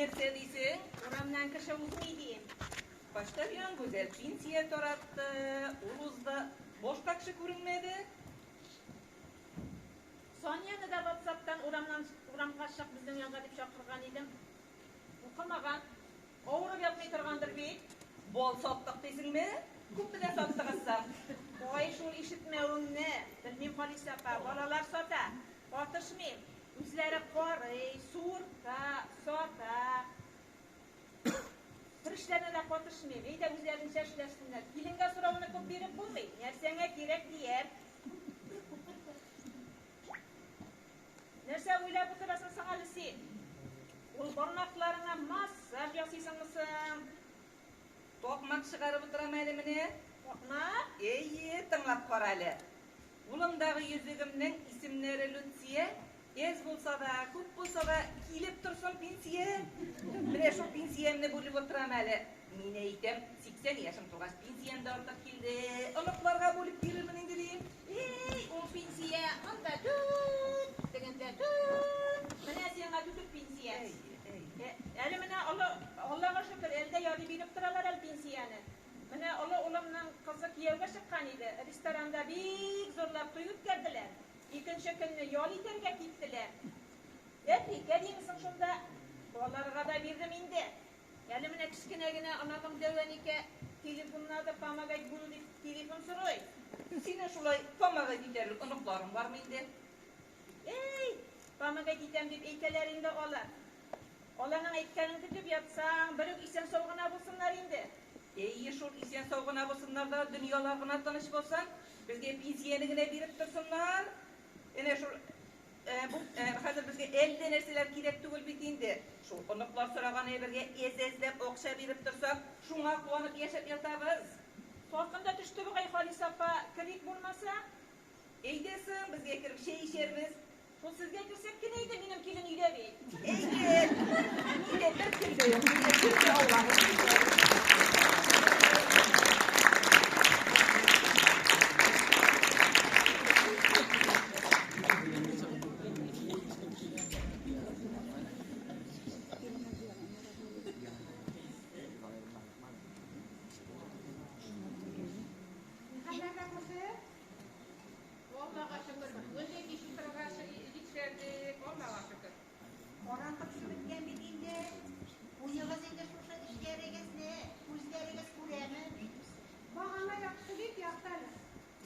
Нәрсә дисең? Урамнан кеше узмый дим. Почтальон Гүзәл пенсия таратты, ул узды, башка кеше күренмәде. Санияне дә ватсаптан урамнан урамга чык безнең янга дип чакырган идем. Укымаган. Авырып ятмый торгандыр бит. Бал саттык дисеңме? Күпмегә саттыгыз соң? Ай, шул ишетмәвеңне. Белмим, Халисә апа, балалар сата. Катышмыйм. Үзләре карый, суырта, сата. Бер эшләренә дә катышмыйм. Әйдә, үзләренчә эшләсеннәр. Киленгә сорауны күп биреп булмый. Нәрсәңә кирәк дияр. Нәрсә уйлап утырасың соң әле син? Ул бармакларыңа массаж ясыйсыңмы соң? Такмак чыгарып утырам әле менә. Такмак? Әйе, тыңлап кара әле. Кулымдагы йөзегемнең исемнәре Люция. Әз булса да, күп булса да, килеп торсын пенсия. Менә шул пенсиямне бүлеп утырам әле. Мин әйтәм, 80 яшем тулгач, пенсиям дә артык килде. Оныкларга бүлеп бирермен инде дим. Эй, ул пенсия, анда түт, тегендә түт. Менә сиңа түтүк пенсия. Әле менә Алла, Аллага шөкер, әле дә ярый биреп торалар әле пенсияне. Менә олы улымның кызы кияүгә чыккан иде. Ресторанда бик зурлап туй үткәрделәр. Икенче көнне ял итәргә киттеләр. Әфрикә димсең шунда. Балаларга да бирдем инде. Әле менә кечкенә генә оныгым дәү әникә телефон надо, помогать буду дип телефон сорый. Синең шулай помогать итәрлек оныкларың бармы инде? Эй, помогать итәм дип әйтәләр инде алар. Аларның әйткәнен көтеп ятсаң, берүк исән-сау гына булсыннар инде. Әйе шул, исән-сау гына булсыннар да, дөньялар гына тыныч булсын. Безгә пенсияне генә биреп торсыннар. Әнә шул бу хәзер безгә әллә нәрсәләр кирәк түгел бит инде. Шул оныклар сораган әйбергә әз-әзләп акча биреп торсак, шуңа куанып яшәп ятабыз. Салкын да төште бугай, Халис апа, керик булмаса. Әйдә соң, безгә кереп чәй эчәрбез. Шул сезгә керсәк кенә иде, минем килен өйдә бит. Әйе, миндә бер кем дә юк, миндә кем дә Аллаһы шөкер. Хәлләрдә күрше? Аллага шөкер, бүген дә кич утырырга җитшәрдек, Аллага шөкер. Караңгы төшеп беткән бит инде. Куегыз инде шушы эшләрегезне, күзләрегез күрәме? Багана якты бик якты әле.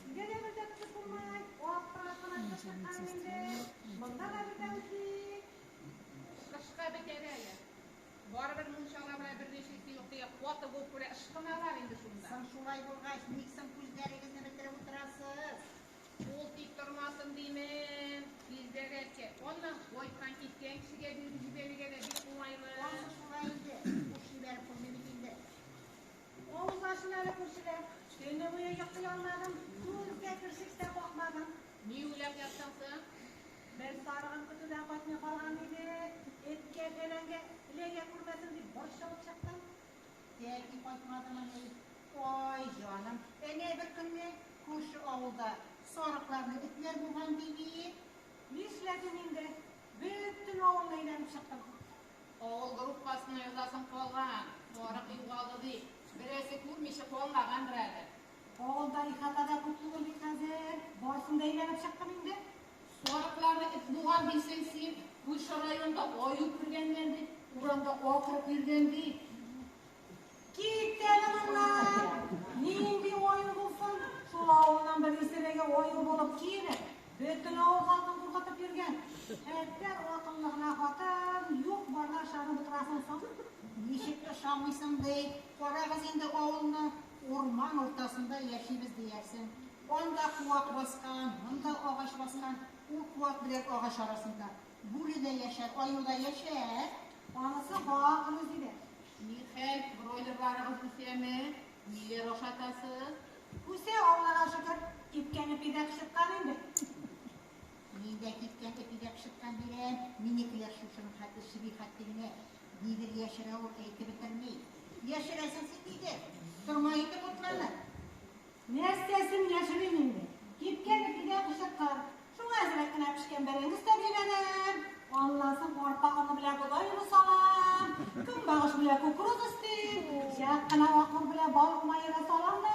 Өйдә дә бер дә тотып булмый, аптырап кына чыгып чыкканым инде. Монда да бер дә үтми. Кышка бетәр әле. Барыбер мунчала белән берничәсе юк дия, каты булып күрә ышкыналар инде шунда. Соң шулай булгач, ник соң күзләрегезне бетереп утырасыз? Ул тик тормасын димен, тиздәрәк. Аннан кайткан киткән кешегә биреп җибәрергә дә бик уңайлы. Ансы шулай инде, буш җибәреп булмый бит инде. Авыз ачын әле, күршеләр. Төне буе йоклый алмадым, күзгә кершек тә какмадым. Ни уйлап яттың соң? Бер сарыгым көтүдән кайтмый калган иде, эткә-фәләнгә эләгә күрмәсен дип борчылып чыктым. Тәки кайтмадымыни? Ай, җаным, әнә бер көнне күрше авылда сарыкларны этләр буган ди бит. Нишләдем инде, бөтен авылны әйләнеп чыктым. Авыл группасына язасың калган, сарык югалды дип, берәрсе күрмичә калмагандыр әле. Авылда ихата да күп түгел бит хәзер, барысын да әйләнеп чыктым инде. Сарыкларны эт буган дисең син, күрше районда аю күргәннәр дип, урамда акырып йөргән ди. Кит әле моннан! Нинди аю булсын, шул авылның бер исереге аю булып киенеп, бөтен авыл халкын куркытып йөргән. Хәтәр акыллы гына хатын, юк-барга ышанып утырасың соң. Ничек ышанмыйсың ди, карагыз инде авылны, урман уртасында яшибез диярсең. Анда куак баскан, монда агач баскан, ул куак белән агач арасында бүре дә яшәр, аю да яшәр. Анысы хак, Рузилә. Нихәл, бройлерларыгыз үсәме? Ниләр ашатасыз? Үсә, Аллага шөкер, кипкән ипи дә кычыткан инде. Мин дә кипкән ипи дә кычыткан бирәм. Минекеләр шушының хәтле чеби хәтле генә. Нидер яшерә ул, әйтеп бетерми. Яшерәсең син нидер. Торма инде мутланып. Нәрсәсен яшерим инде? Кипкән ипи дә кычыткан. Шуңа әзрәк кенә пешкән бәрәңге өстәп җибәрәм. Аннан соң арпа оны белән бодай оны салам. Көнбагыш белән кукуруз өстим, чак кына акбур белән балык мае да салам да,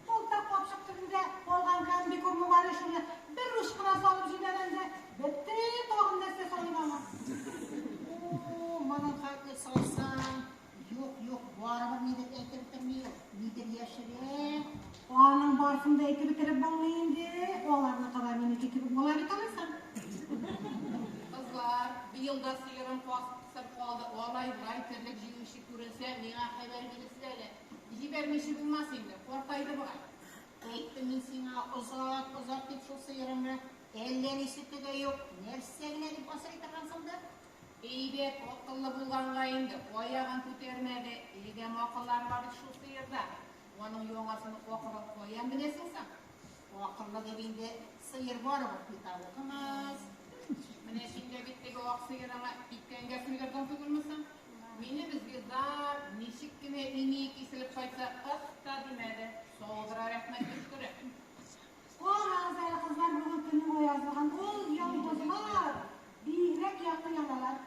култык капчык төбендә калган комбикормы бар шуны бер уч кына салып җибәрәм дә, бетте, тагын нәрсә салыйм аңа. О, моның хәтле салсаң, юк, юк, барыбер нидер әйтеп бетерми ул, нидер яшерә. Аның барысын да әйтеп бетереп булмый инде, аларныкы да минеке кебек була бит алайса. Кызлар, быел да сыерым касыр калды. Алай-болай терлек җыючы күренсә, миңа хәбәр бирерсез әле. Җибәрмичә булмас инде, картайды бугай. Әйттем мин сиңа, озат, озат дип шул сыерыңны. Әллә ни сөте дә юк, нәрсә генә дип асрый торгансың да? Әйбәт, акыллы булганга инде, аягын күтәрмәде. Адәм акыллары бар бит шул сыерда. Аның яңасын акылын каян беләсең соң? Акыллы дип инде сыер барыбер китап укымас. Менә син дә бит теге ак сыерыңа киткәнгә суйдырдың түгелме соң? Минем звезда ничек кенә имие киселеп кайтса, ых та димәде. Саудыра рәхмәт төшкере. Карагыз әле, кызлар, бүген көне буе язылган ул йолдызлар бигрәк якты яналар.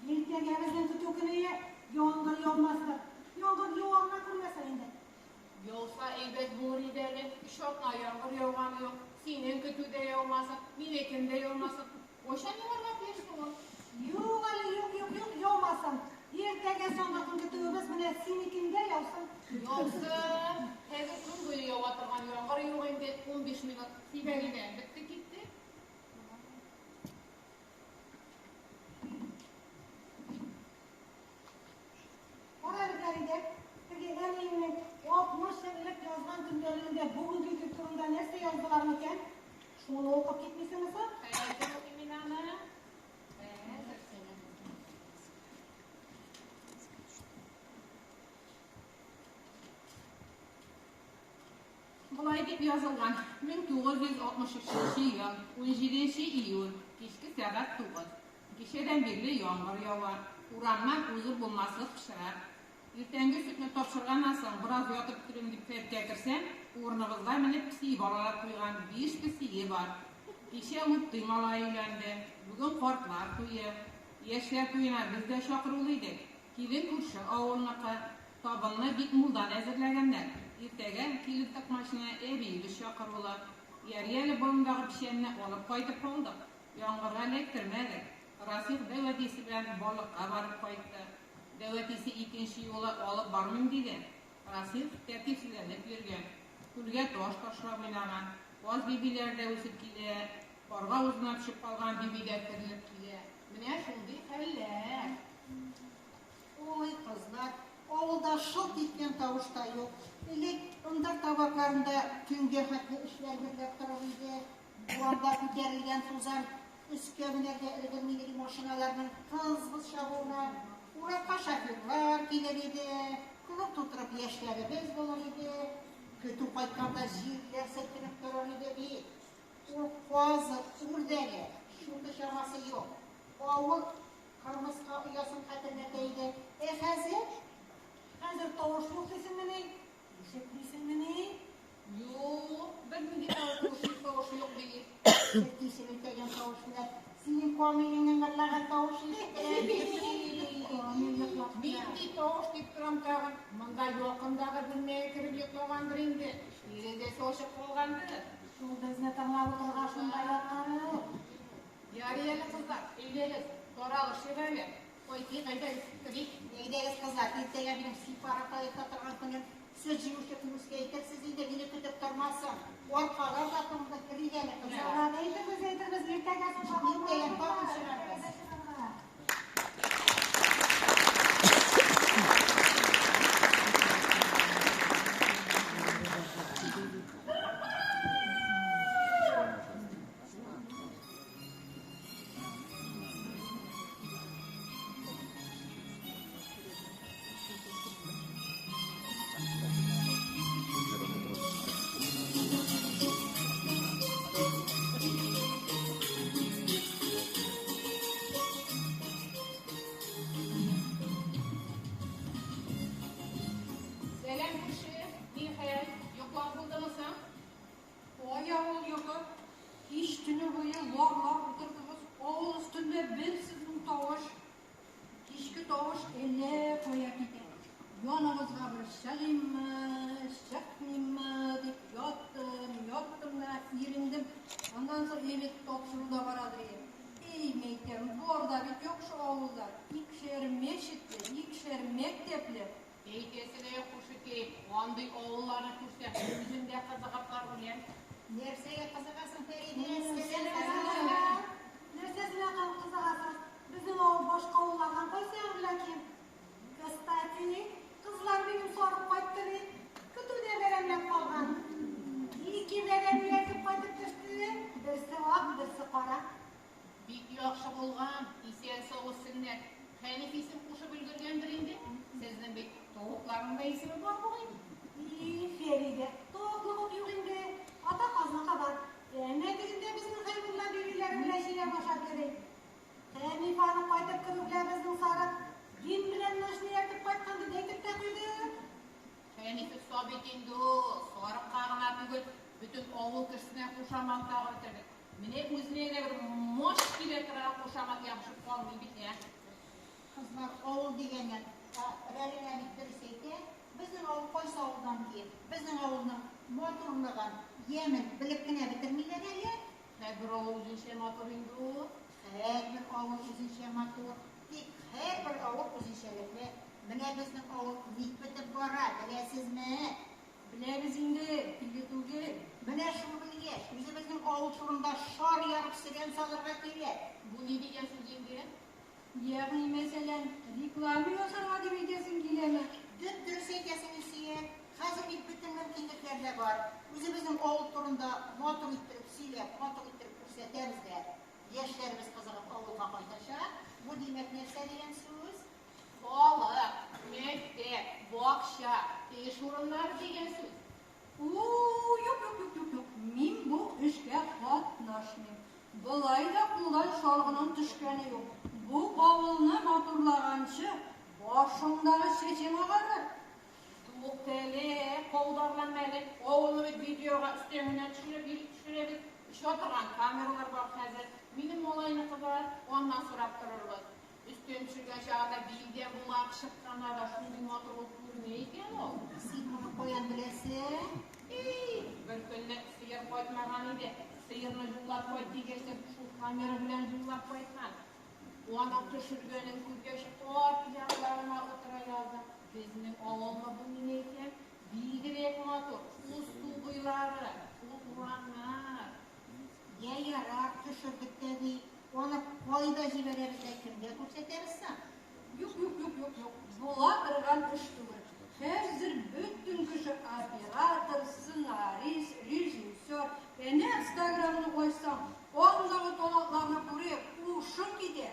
Иртәгә безнең көтү көне, яңгыр яумастыр. Яңгыр ява гына күрмәсен инде. Яуса әйбәт булыр иде әле. Өч атна яңгыр яуганы юк. Синең көтү дә яумасын, минекен дә яумасын. Кайчан яварга тиеш соң ул? Юк әле, юк, юк, юк, яумасын. Иртәгә соңгы көн көтүебез менә синекендә яусын. Яусын. Хәзер көн буе ява торган яңгыр юк инде. 15 минут сибә генә. Бетте китте. Кара әле, Фәридә, теге әниеңнең 60 ел элек язган көндәлегендә бүгенге көн турында нәрсә яздылар микән? Шуны укып китмисеңме соң? Хәзер укыйм мин аны. Хәзер сине. Болай дип язылган: 1963 ел, 17 июль, кичке сәгать 9. Кичәдән бирле яңгыр ява. Урамнан узып булмаслык пычрак. Иртәнге сөтне тапшырганнан соң бераз ятып торыйм дип келәткә керсәм, урыныбызга менеп песи балалап куйган, биш песие бар. Кичә Уттый малае өйләнде. Бүген картлар туе. Яшьләр туена без дә чакырулы идек. Килен күрше авылныкы. Табынны бик мулдан әзерләгәннәр. Иртәгә килен токмачына әбиебез чакырулы. Ярый әле болындагы печәнне алып кайтып калдык. Яңгырга эләктермәдек. Расих дәү әтисе белән балыкка барып кайтты. Дәү әтисе икенче юлы алып бармыйм диде. Расих тәртипсезләнеп йөргән. Күлгә таш ташлап уйнаган. Каз бибиләре дә үсеп килә. Карга авызына төшеп калган биби дә терелеп килә. Менә шундый хәлләр. Ой, кызлар, авылда шылт иткән тавыш та юк. Элек ындыр табакларында төнгә хәтле эшләр гөрләп торыр иде. Урамда күтәрелгән тузан өскә менәргә өлгерми иде машиналарның тыз-быз чабуына. Уракка шоферлар килер иде, клуб тутырып яшьләребез булыр иде. Көтү кайтканда җирләр селкенеп торыр иде бит. Ул казы, үрдәге, чуты чамасы юк. Авыл кырмыска оясын хәтерләтә иде. Ә хәзер? Хәзер тавыш юк дисеңмени? Ишетмисеңмени? Юк, бернинди тавыш, тавыш юк ди. Әтисе үтәгән тавыш белән синең Камилеңнең гырлаган тавышы ишетелә бит. Камил йоклап китә. Нинди тавыш дип торам тагын. Монда якындагы бүлмәгә кереп йоклагандыр инде. Тәрәзәсе ачык калгандыр. Шул безне тыңлап утырырга шунда яткан ул. Ярый әле, кызлар, әйдәгез, таралышыйк әле. Кайтыйк, әйдәгез, керик. Әйдәгез, кызлар, иртәгә минем сепаратта йоклап торган көнем. Сөт җыючы Флүскә әйтерсез инде, мине көтеп тормасын. Аркалар да туңды, керик әле, кызлар. Ярар, әйтербез, әйтербез, иртәгә соң Иртәгә тагын чыгарбыз. Чыгарга. тавыш әллә кая китә. Яныгызга бер чыгыйммы, чыкмыйммы дип яттым, яттым да ирендем. Аннан соң элек тапшыру да барадыр иде. Эй, мәйтәм, бар да бит яхшы авылда. Икешәр мәчетле, икешәр мәктәпле. Әйтәсе дә юк, күршекәй, андый авылларны күрсәм, үзем дә кызыгыплар үләм. Нәрсәгә кызыгасың, Фәридә? Сәлам. Нәрсәсенә кызыгасың? Безнең авыл башка авыллардан кайсы ягы белән ким? Кстати, кызлар минем сарык кайтты бит. Көтүдә бәрәнләп калган. Ике бәрән ияртеп кайтып төште. Берсе ак, берсе кара. Бик яхшы булган, исән-сау үссеннәр. Хәниф исем кушып өлгергәндер инде. Сезнең бит тавыкларның да исеме бар бугай. И, Фәридә, тавыклык ук юк инде. Ата казныкы бар. Әнә тегендә безнең Хәйбулла бибиләре белән чиләк ашап йөри. Хәниф аны кайтып керү белән безнең сарык Дин белән нашны ияртеп кайткан дип әйтеп тә куйды. Хәниф Сабит инде ул, сарыкка гына түгел, бөтен авыл кешесенә кушамат тагып бетерде. Менә үзенә дә бер мош килә торган кушамат ябышып калмый бит, ә? Кызлар, авыл дигәннән, Рәлинә бит дөрес әйтә. Безнең авыл кайсы авылдан ким? Безнең авылның матурлыгын, ямен белеп кенә бетермиләр әле. Һәрбер авыл үзенчә матур инде ул. Һәрбер авыл үзенчә матур. Тик һәрбер авыл үзенчәлекле. Менә безнең авыл ник бетеп бара, беләсезме? Беләбез инде, тиле түгел. Менә шул белгәч, үзебезнең авыл турында шар ярып сөрән салырга кирәк. Бу ни дигән сүз инде? Ягъни, мәсәлән, реклама ясарга дип әйтәсең киләме? Дөп-дөрес әйтәсең, Илсөя. Хәзер бит бөтен мөмкинлекләр дә бар. Үзебезнең авыл турында матур иттереп сөйләп, матур иттереп күрсәтәбез дә. Яшьләребез кызыгып авылга кайтачак. Бу димәк нәрсә дигән сүз? Халык, мәктәп, бакча, эш урыннары дигән сүз. У, юк, юк, юк, юк, юк. Мин бу эшкә катнашмыйм. Болай да кулдан чалгының төшкәне юк. Бу авылны матурлаганчы, башыңдагы чәчең агарыр. Туктале, каударланма әле. Авылны бит видеога өстән генә төшереп төшерәбез. Оча торган камералар бар хәзер. Минем малайныкы бар, аннан сорап торырбыз. Өстән төшергән чагында билдән булак чыкканда да шундый матур булып күренә икән ул. Син моны каян беләсең? Эй, бер көнне сыер кайтмаган иде. Сыерны юллап кайт дигәч, шул камера белән юллап кайткан. Аның төшергәнен күргәч, арт якларына утыра яздым. Безнең авылны бу мин әйтәм, бигрәк матур. Ул су буйлары, ул урамнар. Йә ярар, төшердек тә ди. Аны кайда җибәрәбез дә кемгә күрсәтәбез соң? Юк, юк, юк, юк, юк. Була торган эш түгел. Хәзер бөтен кеше оператор, сценарист, режиссер. Әнә Инстаграмны ачсаң, андагы талантларны күреп, ушың китә.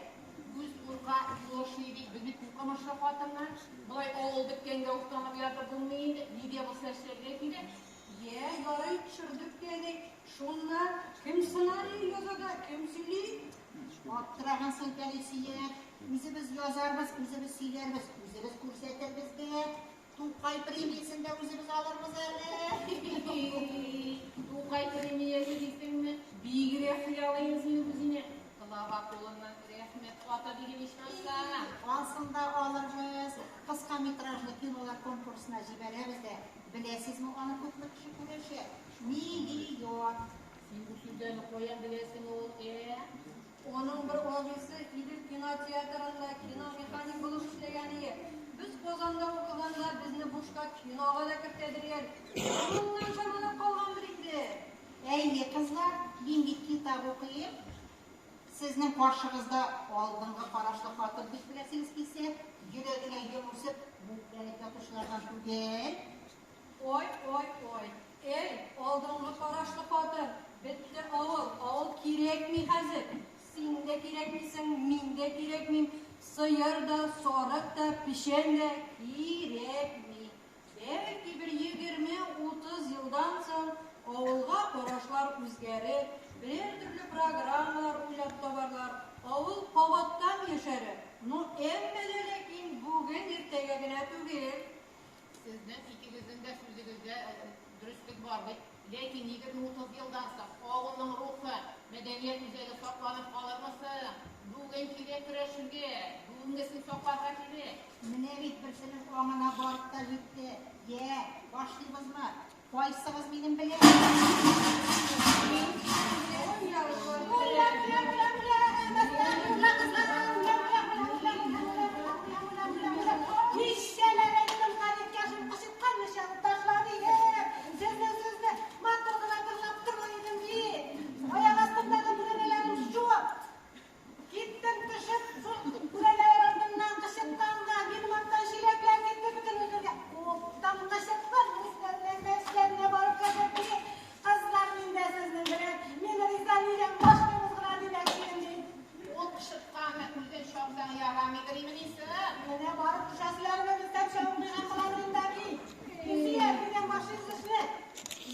Күз курка, юлыш ни ди, без бит укымышлы хатыннар. Болай авыл беткәнгә уфтанып ятып булмый инде. Ни дә булса эшләргә кирәк. Йә, ярый төшердек тә ди. Шуннан кем сценарий яза да, кем сөйли? Аптырагансың икән, Илсөя. Үзебез язарбыз, үзебез сөйләрбез, үзебез күрсәтербез дә. Тукай премиясен дә үзебез алырбыз әле. Тукай премиясе дисеңме? Бигрәк хыялыйсың син үзеңә. Глава кулыннан рәхмәт хаты дигән ичмаса. Ансын да алырбыз. Кыска метражлы кинолар конкурсына җибәрәбез дә. Беләсезме, аны күпме кеше күрәчәк? Миллион. Син бу сүзләрне каян беләсең ул, ә? Аның бер абыйсы Идел кинотеатрында киномеханик булып эшләгән иде. Без Казанда укыганда безне бушка кинога да кертәдер. Шуннан чамалап калгандыр инде. Әйе, кызлар, мин бит китап укыйм. Сезнең каршыгызда алдынгы карашлы хатын дип беләсегез килсә, йөрәгенә йон үсеп, мүкләнеп ятучылардан түгел. Ой, ой, ой. Эй, алдынгы карашлы хатын, бетте авыл, авыл кирәкми хәзер. Син дә кирәкмисең, мин дә кирәкмим. Сыер да, сарык та, печән дә кирәкми. Бәлки бер 20-30 елдан соң авылга карашлар үзгәрер, берәр төрле программалар уйлап табарлар. Авыл кабаттан яшәрер. Ну, әмма дә ләкин бүген иртәгә генә түгел. Сезнең икегезнең дә сүзегездә дөреслек бар бит. Ләкин 20-30 елдан соң авылның рухы, мәдәният үзәге сакланып калырмы соң? Бүген кирәк көрәшергә. Бүгенгесен сакларга кирәк. Менә бит берсенең аңына барып та җитте. Йә, башлыйбызмы? Кайсыгыз минем белән? Ничәләр әйттем, кәлиткә шул кычытканны чабып ташлады идем. Сезнең сүзне матур гына тыңлап тора идем бит. Аяк астымдагы бүрәнәләрем шуып. Киттем төшеп, шул бүрәнәләр артыннан кычытканга, минем арттан чиләкләр китте бөтен өлкәгә. Куптым кычыткан өсләренә, өсләренә барып керде. Кызлар, мин дә сезнең белән, мин риза нидән башлыйбыз гына димәкче идем бит. Ул кычытканны үзең чапсаң ярамыйдыр имени соң. Менә барып төшәселәрме, бездән чабып куйган булалар инде әби. Илсөя, нидән башлыйбыз эшне?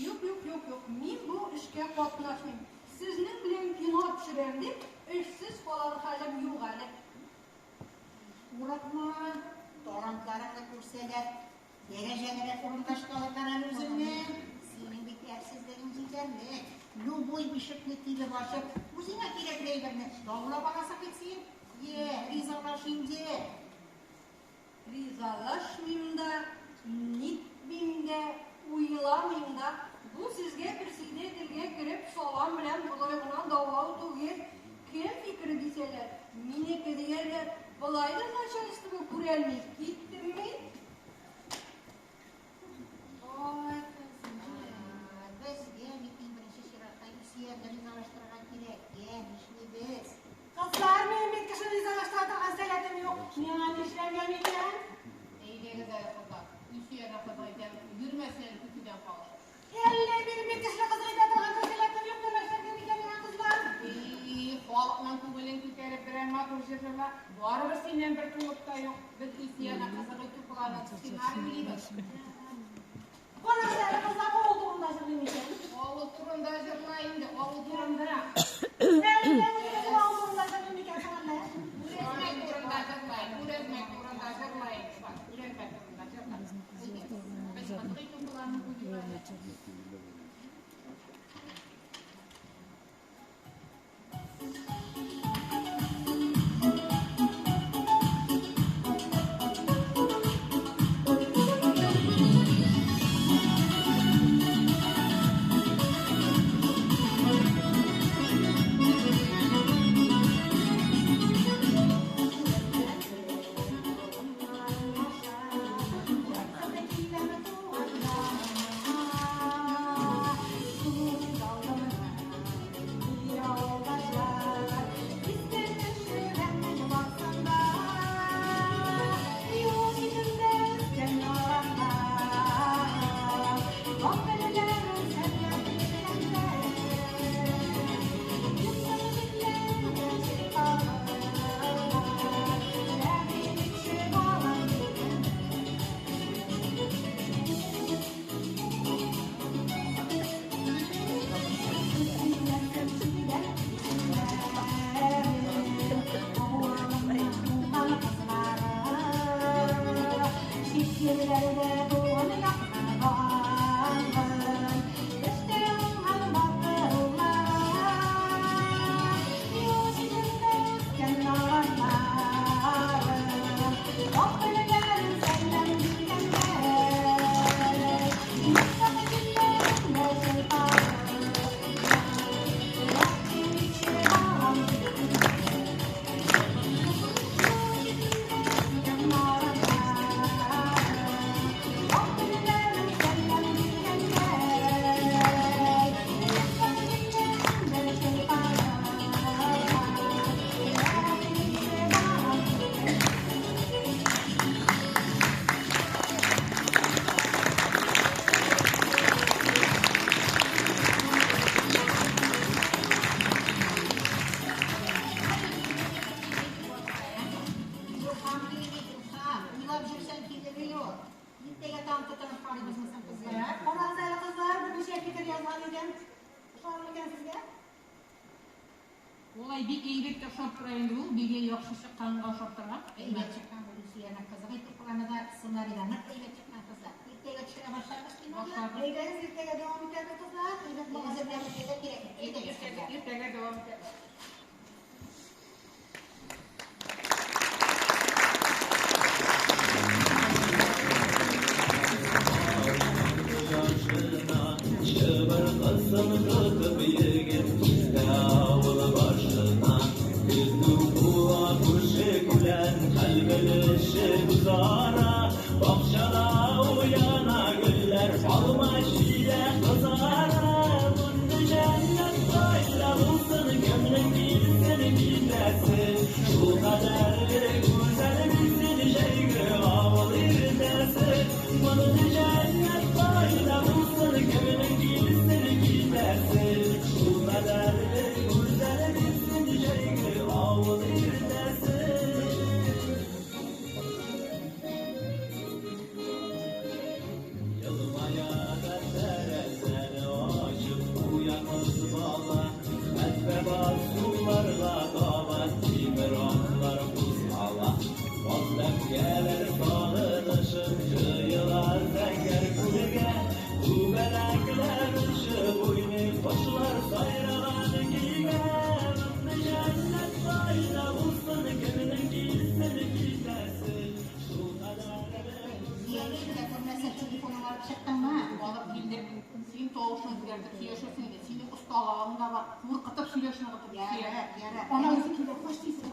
Юк, юк, юк, юк. Мин бу эшкә катнашмыйм. Сезнең белән кино төшерәм дип, эшсез калар хәлем юк әле. Курыкма, талантларыңны күрсәләр, дәрәҗәлерәк урында алырлар әле үзеңне. Синең бит әрсезлегең җитәрлек. Любой ишекне тибеп ачып, үзеңә кирәкле әйберне даулап аласың бит син. Йә, ризалаш инде. Ризалашмыйм да, нитмим дә, уйламыйм да. Бу сезгә председательгә кереп салам белән болай гына даулау түгел. Кем фикере дисәләр, минеке диярләр. Болай да начальство күрәлми. Киттем мин. Ой, кызлар, безгә бит иң беренче чиратта Илсөярне ризалаштырырга кирәк. Йә, нишлибез? Кызлар, минем бит кеше ризалаштыра торган сәләтем юк. Миңа нишләргә микән? Әйдәгез әле, кызлар. Илсөярне кызык итәм. Йөрмәсен әле көтүдән калышып. Әллә минем бит кешене кызык итә торган бер сәләтем юк, нәмәшләргә микән миңа, кызлар? И, халыкның күңелен күтәреп берәр матур җыр җырла. Барыбер синнән бер тулып та юк. Без Илсөярне кызык итү планын сценарий уйлыйбыз. Карагыз әле, кызлар, авыл турында җырлыйм микән? Авыл турында җырла инде, авыл турында. Әллә үзегезнең авыл турында җырлыйм микән соң әллә? Күрәзмә турында җырла, күрәзмә турында җырла инде, бар, күрәзмә турында җырла. Без кызык итү планын уйлыйбыз әле. Илһам бит, илһам. Уйлап йөрсәң килер юк. Иртәгә таң тотынып карыйбызмы соң, кызлар? Карагыз әле, кызлар, берничә фикер язган идем. Ошар микән сезгә? Улай бик әйбәт тә ошап тора инде ул, бик яхшы чыкканга ошап тора. Әйбәт чыккан бу Илсөярнең кызык итү планы да, сценарий да нык әйбәт чыккан, кызлар. Иртәгә төшерә башларбыз киноны. Башларбыз. Әйдәгез, иртәгә дәвам итәбез, кызлар. Әйбәт булган. Әзерләнергә дә кирәк. Әйдәгез, кызлар. Иртәгә дәвам итәбез. кызара. Бакчада уяна гөлләр, алма җиләк кызара. Мондый җәннәт кайда булсын, кемнең килсен китәсе. Шул кадәрле гүзәл билсен җәйге авыл иртәсе. Мондый җәннәт кайда булсын, кемнең килсен китәсе. Шул кадәрле гүзәл билсен җәйге авыл иртәсе. Елмая да тәрәзәне ачып куя кыз бала. Хәтфә басуларга таба тимер атлар кузгала. Баз бәбкәләр сагынышып җыела зәңгәр күлгә. Күбәләкләр очып уйный, кошлар сайраган көйгә. Мондый җәннәт кайда булсын, кемнең килсен китәсе. Шул кадәрле Зияле генә күрмәсә, телефоныңа алып чыктыңмы? Алып килдем. Син тавышың үзгәртеп сөйләшәсең инде. Синең осталыгың да бар. Куркытып сөйләшүне ныгытып. Ярар, ярар. Ана үзе килә, кош дисең.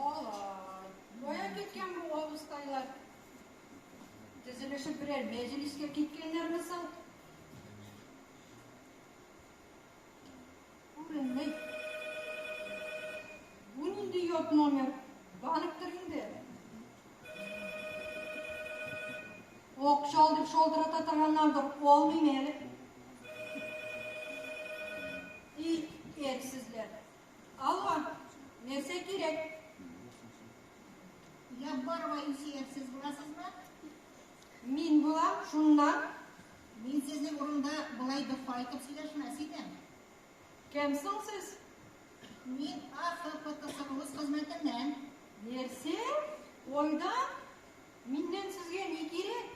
Алай. Кая киткән бу абыстайлар? Тезелешеп берәр мәҗлескә киткәннәрме соң? Күренми. Бу нинди ят номер? Банктыр инде. Акча ал дип шалтырата торганнардыр, алмыйм әле. И, әрсезләр. Алло, нәрсә кирәк? Яббарова Илсөяр, сез буласызмы? Мин булам, шуннан. Мин сезнең урында болай дорфа итеп сөйләшмәс идем. Кем соң сез? Мин АХПТСРУЗ хезмәтеннән. Нәрсә? Кайдан? Миннән сезгә ни кирәк?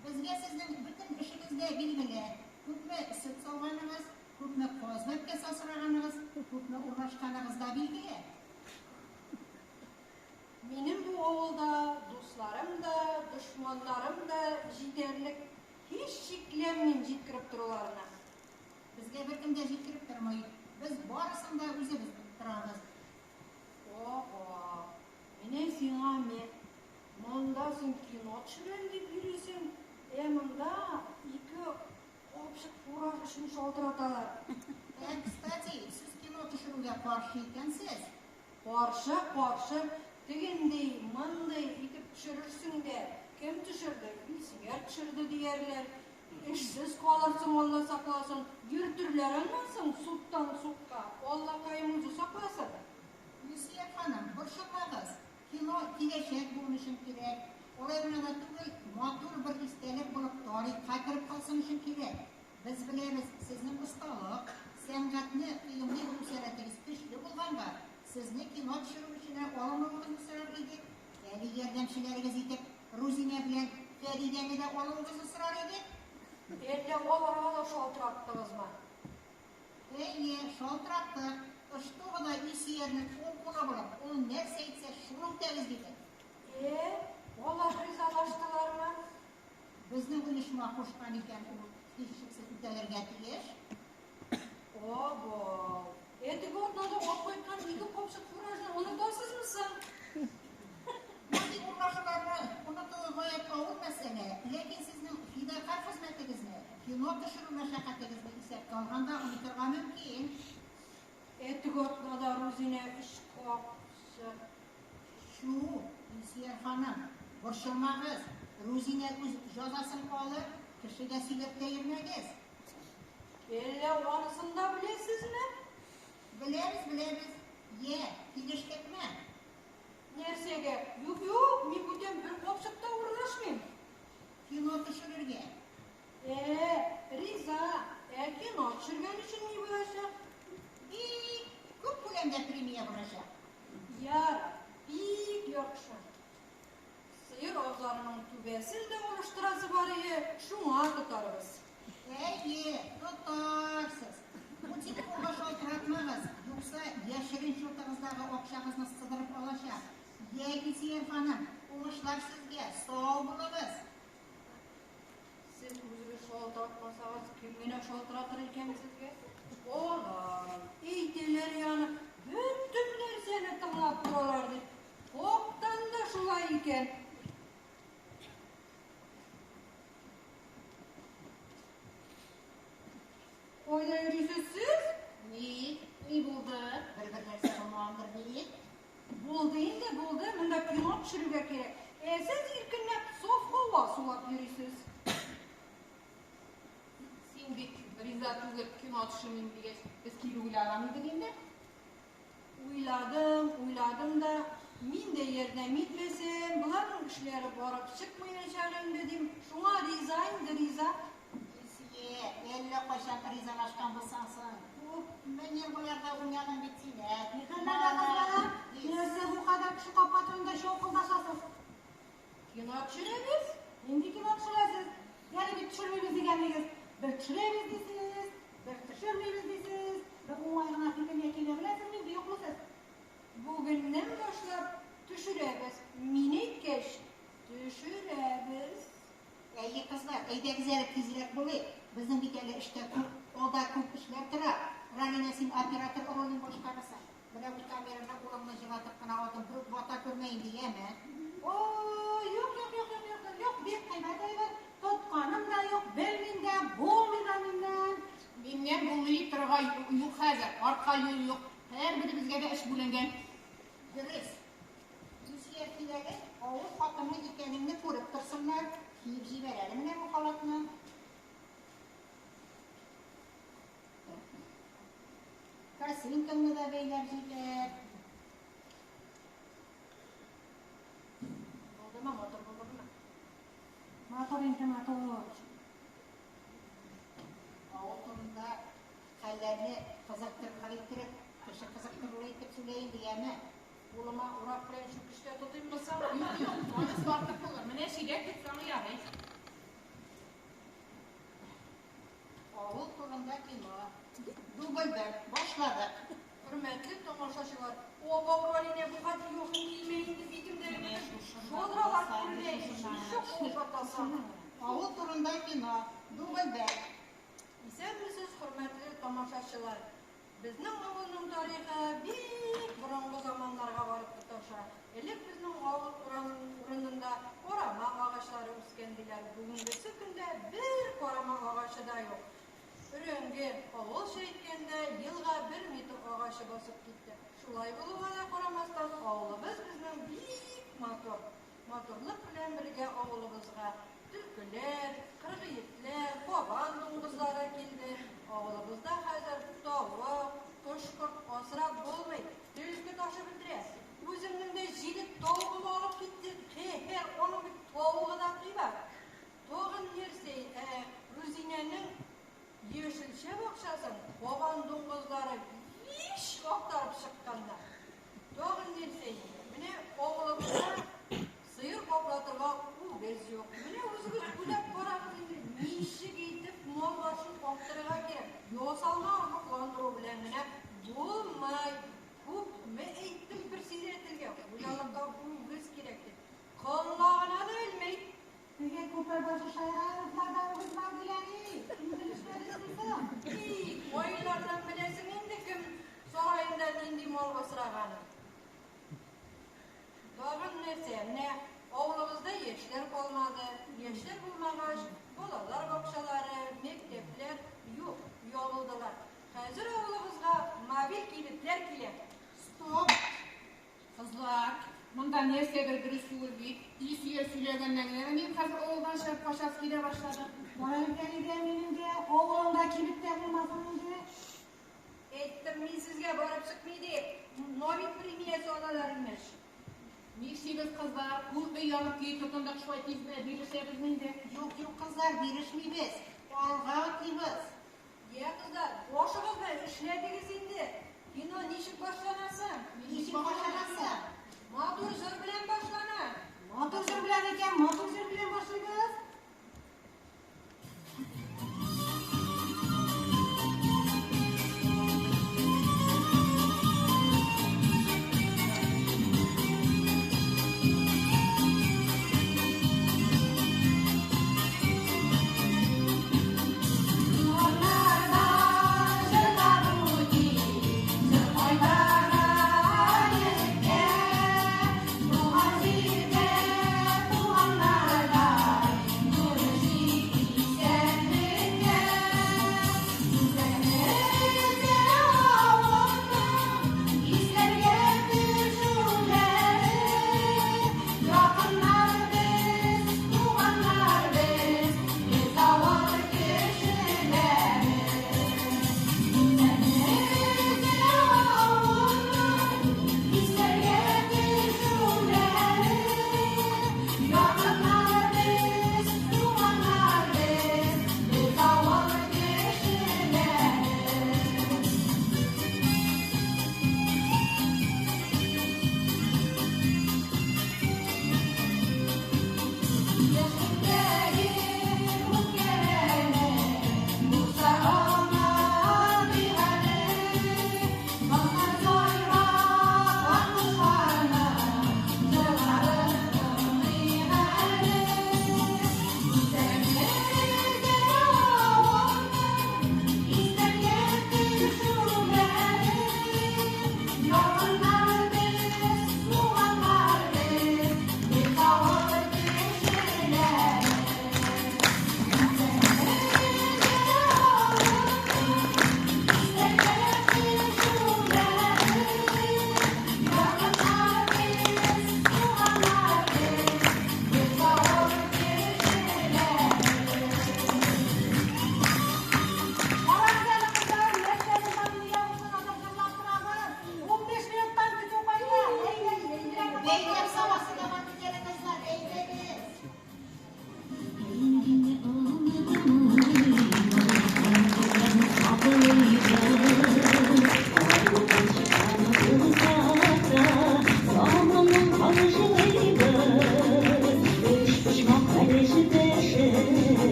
Безгә сезнең бөтен эшегез дә билгеле. Күпме сөт сауганыгыз, күпме каз бәбкәсе асраганыгыз, күпме урлашканыгыз да билгеле. Минем бу авылда дусларым да, дошманнарым да җитәрлек. Һич шикләнмим җиткереп торуларына. Безгә беркем дә җиткереп тормый. Без барысын да үзебез белеп торабыз. Ага, менә сиңа мә. Монда син кино төшерәм дип йөрисең, ә монда ике капчык фураж өчен шалтыраталар. Ә, кстати, сез кино төшерүгә каршы икәнсез. Каршы, каршы, тегендей, мондый итеп төшерерсең дә, кем төшерде? Илсөяр төшерде диярләр. Эшсез калырсың, Алла сакласын. Йөртерләр аннан соң судтан судка. Аллакаем үзе сакласын. Илсөяр ханым, борчылмагыз. Кино киләчәк буын өчен кирәк. Алай гына да түгел, матур бер истәлек булып тарихка кереп калсын өчен кирәк. Без беләбез, сезнең осталык, сәнгатьне тоемлый белү сәләтегез көчле булганга, сезне кино төшерү эшенә алынуыгызны сорар идек. Әле ярдәмчеләрегез итеп Рузинә белән Фәридәне дә алуыгызны сорар идек. Әллә аларга да шалтыраттыгызмы? Әйе, шалтыраттык. Ышту гына Илсөярнең уң кулы булып, ул нәрсә әйтсә, шуны үтәгез, диде. Ә, алар ризалаштылармы? Безнең оешма кушкан икән, ул һичшиксез үтәлергә тиеш. Абау! Ә теге атнада алып кайткан ике капчык фуражны онытасызмы соң? Мондый урлашуларны онытуы гаять авыр мәсьәлә, ләкин сезнең фидакарь хезмәтегезне, кино төшерү мәшәкатегезне исәпкә алганда онытырга мөмкин. Ә теге атнада Рузинә өч капчык. Чү, Илсөяр ханым, борчылмагыз, Рузинә үз җазасын алыр, кешегә сөйләп тә йөрмәгез. Әллә анысын да беләсезме? Беләбез, беләбез. Йә, килештекме? Нәрсәгә? Юк, юк, мин бүтән бер капчык та урлашмыйм. Кино төшерергә. Ә, риза. Ә кино төшергән өчен ни булачак? Бик күп күләмдә премия булачак. Ярар, бик яхшы. Сыер абзарының түбәсен дә алыштырасы бар иде, шуңа тотарбыз. Әйе, тотарсыз. Бу телефонга шалтыратмагыз, юкса яшерен счетыгыздагы акчагызны сыдырып алачак. Йә, Илсөяр ханым, уңышлар сезгә, сау булыгыз. Сез үзегез шалтыратмасагыз, кем генә шалтыратыр икән сезгә? Алай, әйтәләр яны, бөтен икән. Кайда йөрисез сез? Ник? Ни булды? Бер-бер нәрсә булмагандыр бит. Булды инде, булды. Монда кино төшерергә кирәк. Ә сез иркенләп саф һава сулап йөрисез. Син бит риза түгел, кино төшермим дигәч, без кире уйлаган идек инде. Уйладым, уйладым да, мин дә ярдәм итмәсәм, боларның эшләре барып чыкмаячак инде дим. Шуңа риза инде, риза. Илсөя, әллә кайчан ризалашкан булсаң соң. Күпме нервыларда уйнадың бит син, ә? Ни хәлләрдә, кызлар? Нәрсә бу кадәр кеше капка төбендә чалкылдашасыз? Кино төшерәбез. Нинди кино төшерәсез? Әле бит төшермибез дигәнегез. Бер төшерәбез дисез, бер төшермибез дисез. Бер уңай гына фикергә килә беләсезме инде, юкмы сез? Бүгеннән башлап төшерәбез. Мин әйткәч, төшерәбез. Әйе, кызлар, әйдәгез әле тизрәк булыйк. Безнең бит әле эштә күп, алда күп эшләр тора. Ралина, син оператор ролен башкарасың. Менә бу камераны кулыңны җылатып кына алдым, берүк вата күрмә инде, яме? О, юк, юк, юк, юк, юк, юк, бик кыйбат әйбер. Тотканым да юк, белмим дә, булмый да миннән. Миннән булмый дип торырга юк хәзер, артка юл юк. Һәрберебезгә дә эш бүленгән. Дөрес. Илсөя киләге, авыл хатыны икәнеңне күреп торсыннар. Киеп җибәр әле менә бу халатны. Косынкаңны да бәйләп җибәр. Булдымы, матур булдымы? Матур инде, матур. Авыл турында хәлләрне кызыктырырлык иттереп, кеше кызыктырырлык итеп сөйлә инде, яме? Кулыма урак белән чүкеч тә тотыйммы соң? Юк, юк, анысы артык булыр. Менә чиләк тотсаң ярый. Авыл турында кино. Дубль бер, башладык. Хөрмәтле тамашачылар, абау, Ралинә, бу хәтле юк килмә инде, битемдәге бөтен шадралар күренә. Ничек ошатасың? Авыл турында кино. Дубль бер. Исәнмесез, хөрмәтле тамашачылар. Безнең авылның тарихы бик борынгы заманнарга барып тоташа. Элек безнең авыл урынында карама агачлары үскән диләр. Бүгенгесе көндә бер карама агачы да юк. Өрәңге, авылча әйткәндә, елга бер метр агачы басып китте. Шулай булуга да карамастан, авылыбыз безнең бик матур. Матурлык белән бергә авылыбызга төлкеләр, кыргый этләр, кабан дуңгызлары килде. Авылыбызда хәзер тавык, кош-корт асрап булмый, төлке ташып бетерә. Үземнең дә җиде тавыгым алып китте. Каһәр, аның бит тавыгы да кыйбат. Тагын нәрсә, Рузинәнең яшелчә бакчасын кабан дуңгызлары еш актарып чыкканнар. Тагын нәрсә инде? Менә авылыбызда сыер каплатырга үгез юк. Менә үзегез уйлап карагыз инде, ничек итеп мал башын арттырырга кирәк? Ясалма орлыкландыру белән генә булмый. Күпме әйттем председательгә, хуҗалыкка үгез кирәк дип. Колагына да элмәй. Теге күпер башы Шайраевларда үгез бар диләр. Син белешмәдеңме соң? И, кайлардан беләсең инде кем сараенда нинди мал асраганын. Тагын нәрсә? Менә авылыбызда яшьләр калмады. Яшьләр булмагач, балалар бакчалары, мәктәпләр юк, ябылдылар. Хәзер авылыбызга мобиль кибетләр килә. Стоп! Кызлар, монда нәрсәдер дөрес түгел бит. Илсөя сөйләгәннән генә мин хәзер авылдан чыгып качасы килә башлады. Бара икән иде минем дә, авылыңда кибеттә булмасын инде. Әйттем мин сезгә барып чыкмый дип. Нобель премиясе алалар имеш. Нишлибез, кызлар? Күпме янып көй тотындык, шулай тиз генә бирешәбезме инде? Юк, юк, кызлар, бирешмибез. Алга атлыйбыз. Я, кызлар, башыгызны эшләдегез инде. Кино ничек башлана соң? Ничек башлана соң? Матур җыр белән башлана. Матур җыр белән икән, матур җыр белән башлыйбыз. Урамнарда җырлар үти, җыр кайда.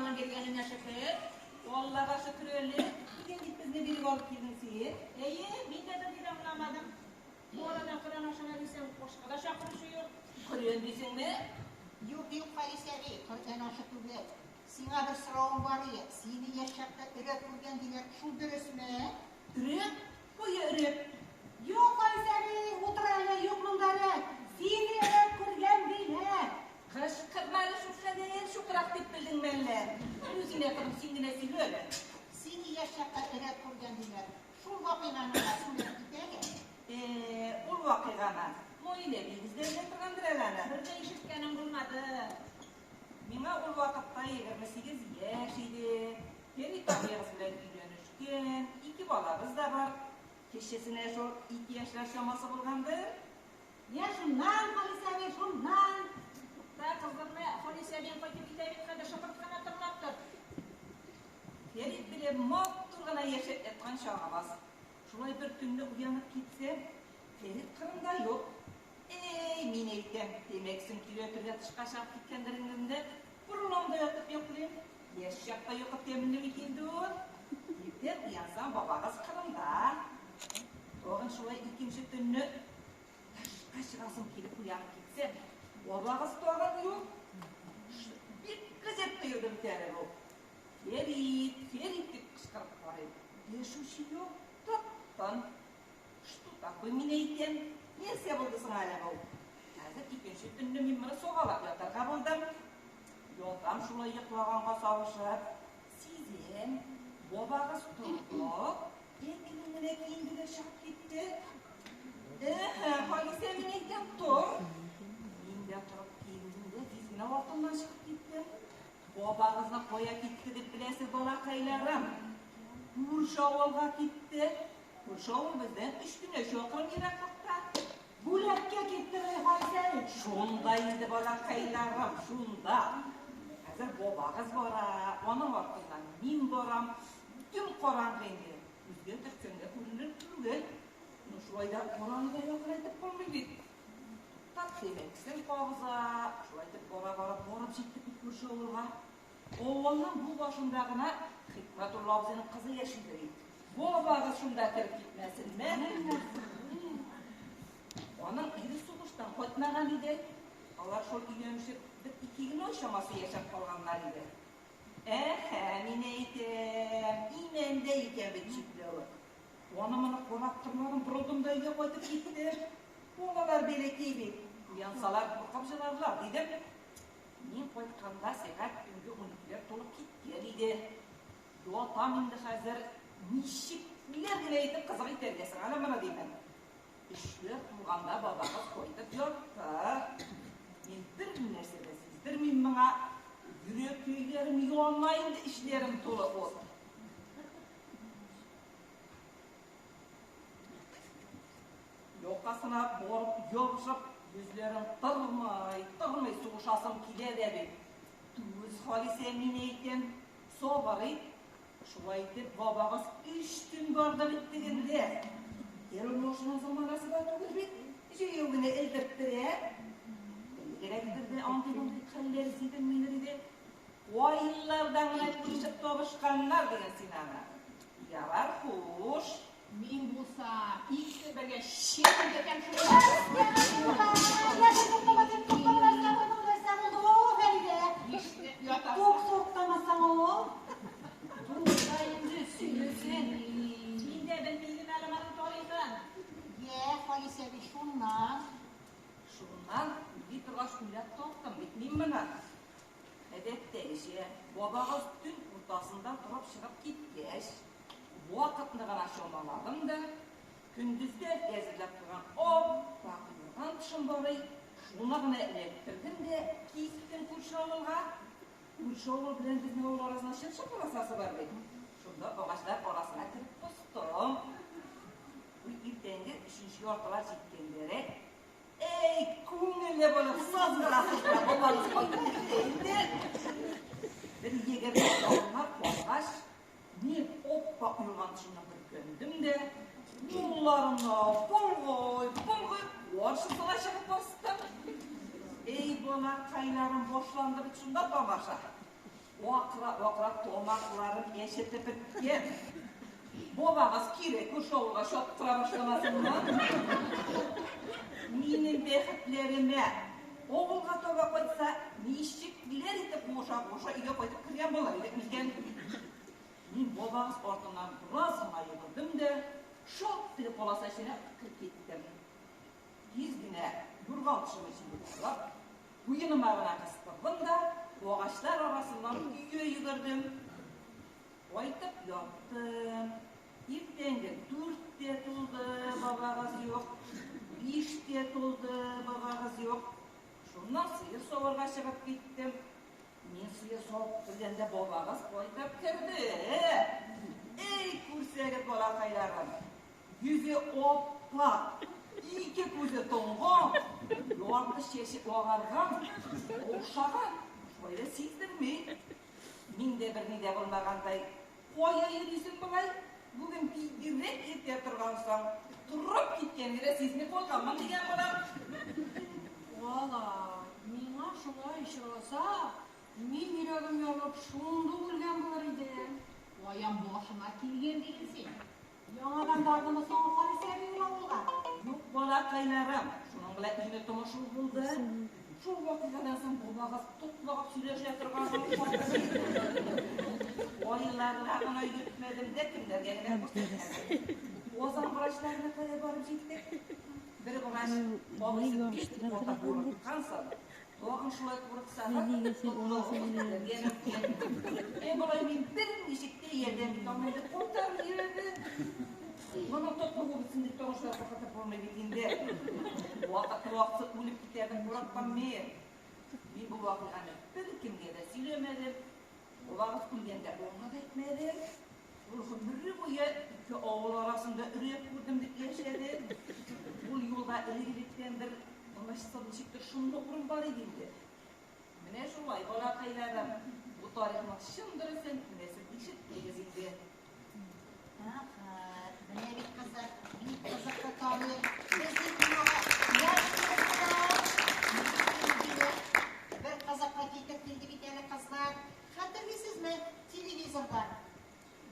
Алланың биргәненә шөкер. Аллага шөкер әле. Бүген бит безне биреп алып килдең син. Әйе, мин дә берни дә аңламадым. Бу арада Коръән ашына дисәң, ашка да чакыручы юк. Коръән дисеңме? Юк, юк, Харис әби, Коръән ашы түгел. Сиңа бер соравым бар ие. Сине яшь чакта өрәк күргән диләр, шул дөресме? Өрәк? Кая өрәк? Юк, Харис әби, утыр әле, юк монда өрәк. Сине өрәк күргән диләр. Кычкырма әле шулкадәр, чукрак дип белдеңме әллә? Үзеңә торып син генә сөйлә әле. Сине яшь чакта өрәк күргән диләр. Шул вакыйганы да сөйләп кит әле. Э, ул вакыйганы Наилә әбиебез дә белә торгандыр әле аны. Бер дә ишеткәнем булмады. Миңа ул вакытта 28 яшь иде. Фәрит абыегыз белән өйләнешкән, ике балабыз да бар. Кечесенә шул ике яшьләр чамасы булгандыр. Йә, шуннан, Халис әби, шуннан. Тукта, кыздырма, Халис әбиең кайтып китә бит хәзер, шыпырт кына тыңлап тор. Фәрит белән матур гына яшәп яткан чагыбыз. Шулай бер төнне уянып китсәм, Фәрит кырында юк. Әй, мин әйтәм, тәмәкесен көйрәтергә тышка чыгып киткәндер инде. Борылам да ятып йоклыйм. Яшь чакта йокы тәмле бит инде ул. Иртән уянсам, бабагыз кырында. Тагын шулай икенче төнне тышка чыгасым килеп уянып китсәм, бабагыз тагын юк. Бик гаҗәп тоелды бит әле бу. Фәрит, Фәрит дип кычкырып карыйм. Дәшүче юк, тып-тын. Что такое, мин әйтәм, нәрсә булды соң әле бу? Хәзер икенче төнне мин моны сагалап ятарга булдым. Ятам шулай йоклаганга сабышып. Сизәм, бабагыз торды, әкрен генә киенде дә чыгып китте. Әһә, Халисә, мин әйтәм, тор. Мин дә торып киендем дә тиз генә артыннан чыгып киттем. Бабагызны кая китте дип беләсез, балакайларым? Күрше авылга китте. Күрше авыл бездән өч кенә чакрым ераклыкта. Бүләккә китте, Халис әби. Шунда инде, балакайларым, шунда. Хәзер бабагыз бара, аның артыннан мин барам. Дөм караңгы инде. Күзгә төртсәң дә күренер түгел. Ну, шулай да араны да якынайтып булмый бит. Туктап тәмәкесен кабыза, шулай итеп бара-бара барып җиттек бит күрше авылга. Авылның бу башында гына Хикмәтулла абзыйның кызы яшидер бит. Бабагыз шунда кереп китмәсенме? Аның ире сугыштан кайтмаган иде. Алар шул өйләнешеп бер ике генә ай чамасы яшәп калганнар иде. Әһә, мин әйтәм, имәндә икән бит чикләвек. Аны-моны карап тормадым, борылдым да өйгә кайтып киттем. Балалар бәләкәй бит, уянсалар куркып җыларлар, дидем. Мин кайтканда сәгать төнге уникеләр тулып киткән иде. Ятам инде хәзер, ничекләр генә итеп кызык итәргә соң әле моны, димен. Өчләр тулганда бабагыз кайтып ятты. Мин бер нәрсә дә сиздермим моңа. Йөрәк көйләрем яна инде, эчләрем тулы ут. Якасына барып ябышып, йөзләрен тырмый, тырмый сугышасым килә дә бит. Түз, Халисә, мин әйтәм, сабыр ит. Шулай итеп, бабагыз өч төн барды бит тегендә. Ел машина заманасы да түгел бит, җәяү генә элдерттерә. Элегрәктер дә андый-мондый хәлләр сизелмидер иде. Кай елларда гына күрешеп табышканнар диген син аны. Ярар, хуш. Мин булса, икесе бергә чемелдәтәм шул. Нәрсә булды, нәрсә булды, о, Фәридә? Нишләп ятасың? Тук суыктамасаң ул. Тукта инде, сөйләсен. Мин дә белми идем әле моның тарихын. Йә, Халис әби, шуннан. Шуннан уйлый торгач уйлап таптым бит мин моны. Гадәттәгечә, бабагыз төн уртасында торып чыгып киткәч, вакытны гына чамаладым да, көндездән әзерләп куйган ап-ак юрган тышын барый, шуны гына эләктердем дә киттем күрше авылга. Күрше авыл белән безнең авыл арасында чыршы полосасы бар бит. Шунда агачлар арасына кереп постым. Бу иртәнге өченче яртылар җиткәндәрәк, әй, күңелле булып сызгыра-сызгыра бабагыз кайтып килде инде. Бер 20 адымнар калгач, мин ап-ак юрган тышына бөркәндем дә, кулларымны болгый-болгый каршысына чыгып бастым. Эй, балакайларым, башланды бит шунда тамаша. Акыра-акыра тамакларын әчетеп беткән. Бабагыз кире күрше авылга чаптыра башламасынмы? Минем бәхетләремә авылга таба кайтса, ничекләр итеп куыша-куыша өйгә кайтып кергән булыр идек микән? Мин бабагыз артыннан бераз гына йөгердем дә, шап теге полоса эченә кереп киттем. Тиз генә юрган тышымны чигеп алып, куеныма гына кыстырдым да, агачлар арасыннан өйгә йөгердем. Кайтып яттым. Иртәнге 4 тә тулды, бабагыз юк. 5 тә тулды, бабагыз юк. Шуннан сыер саварга чыгып киттем. Мин сыер савып кергәндә бабагыз кайтып керде. Эй, күрсәгез, балакайларым! Йөзе ап-ак, ике күзе тонган, ярты чәче агарган, охшаган, шулай да сиздерми. Мин дә берни дә булмагандай, кая йөрисең болай? Бүген бигрәк иртә торгансың. Торып киткәнне дә сизми калганмын, дигән булам. Алай, миңа шулай очраса, мин йөрәгем ярылып шундук үлгән булыр идем. Каян башыңа килгән диген син? Яңадан бардымы соң Харис әби ул авылга? Юк, балакайларым, шуның белән өйне томышу булды. Шул вакыйгадан соң бабагыз тотлыгып сөйләшә торган булып кайтты. Айларга гына йөртмәдем дә, кемнәргә генә күрсәтмәдем. Казан врачларына кадәр барып җиттек. Бер врач абыйсы бик каты курыккансың, тагын шулай курыксагыз, тотлыгып китәргә мөмкин. Ә болай мин берничек тә ярдәм итә алмыйм дип куркытам йөрде. Моның тотлыгу бетсен дип тагын шулай куркытып булмый бит инде. Вакыты-вакытсыз үлеп китәр дип курыктым мин. Мин бу вакыйганы беркемгә дә сөйләмәдем. Бабагыз үлгәндә аңа да әйтмәдем. Ул гомере буе ике авыл арасында өрәк күрдем дип яшәде. Ул юлда элек-электән бер тынычсыз ничектер шомлы урын бар иде инде. Менә шулай, балакайларым, бу тарихның чын дөресен менә сез ишеттегез инде. Ага, менә бит кызык, бик кызыклы тарих. Безнең кинога яшь килеп Бер кызыкны китереп килде бит әле кызлар. Хәтерлисезме, телевизорда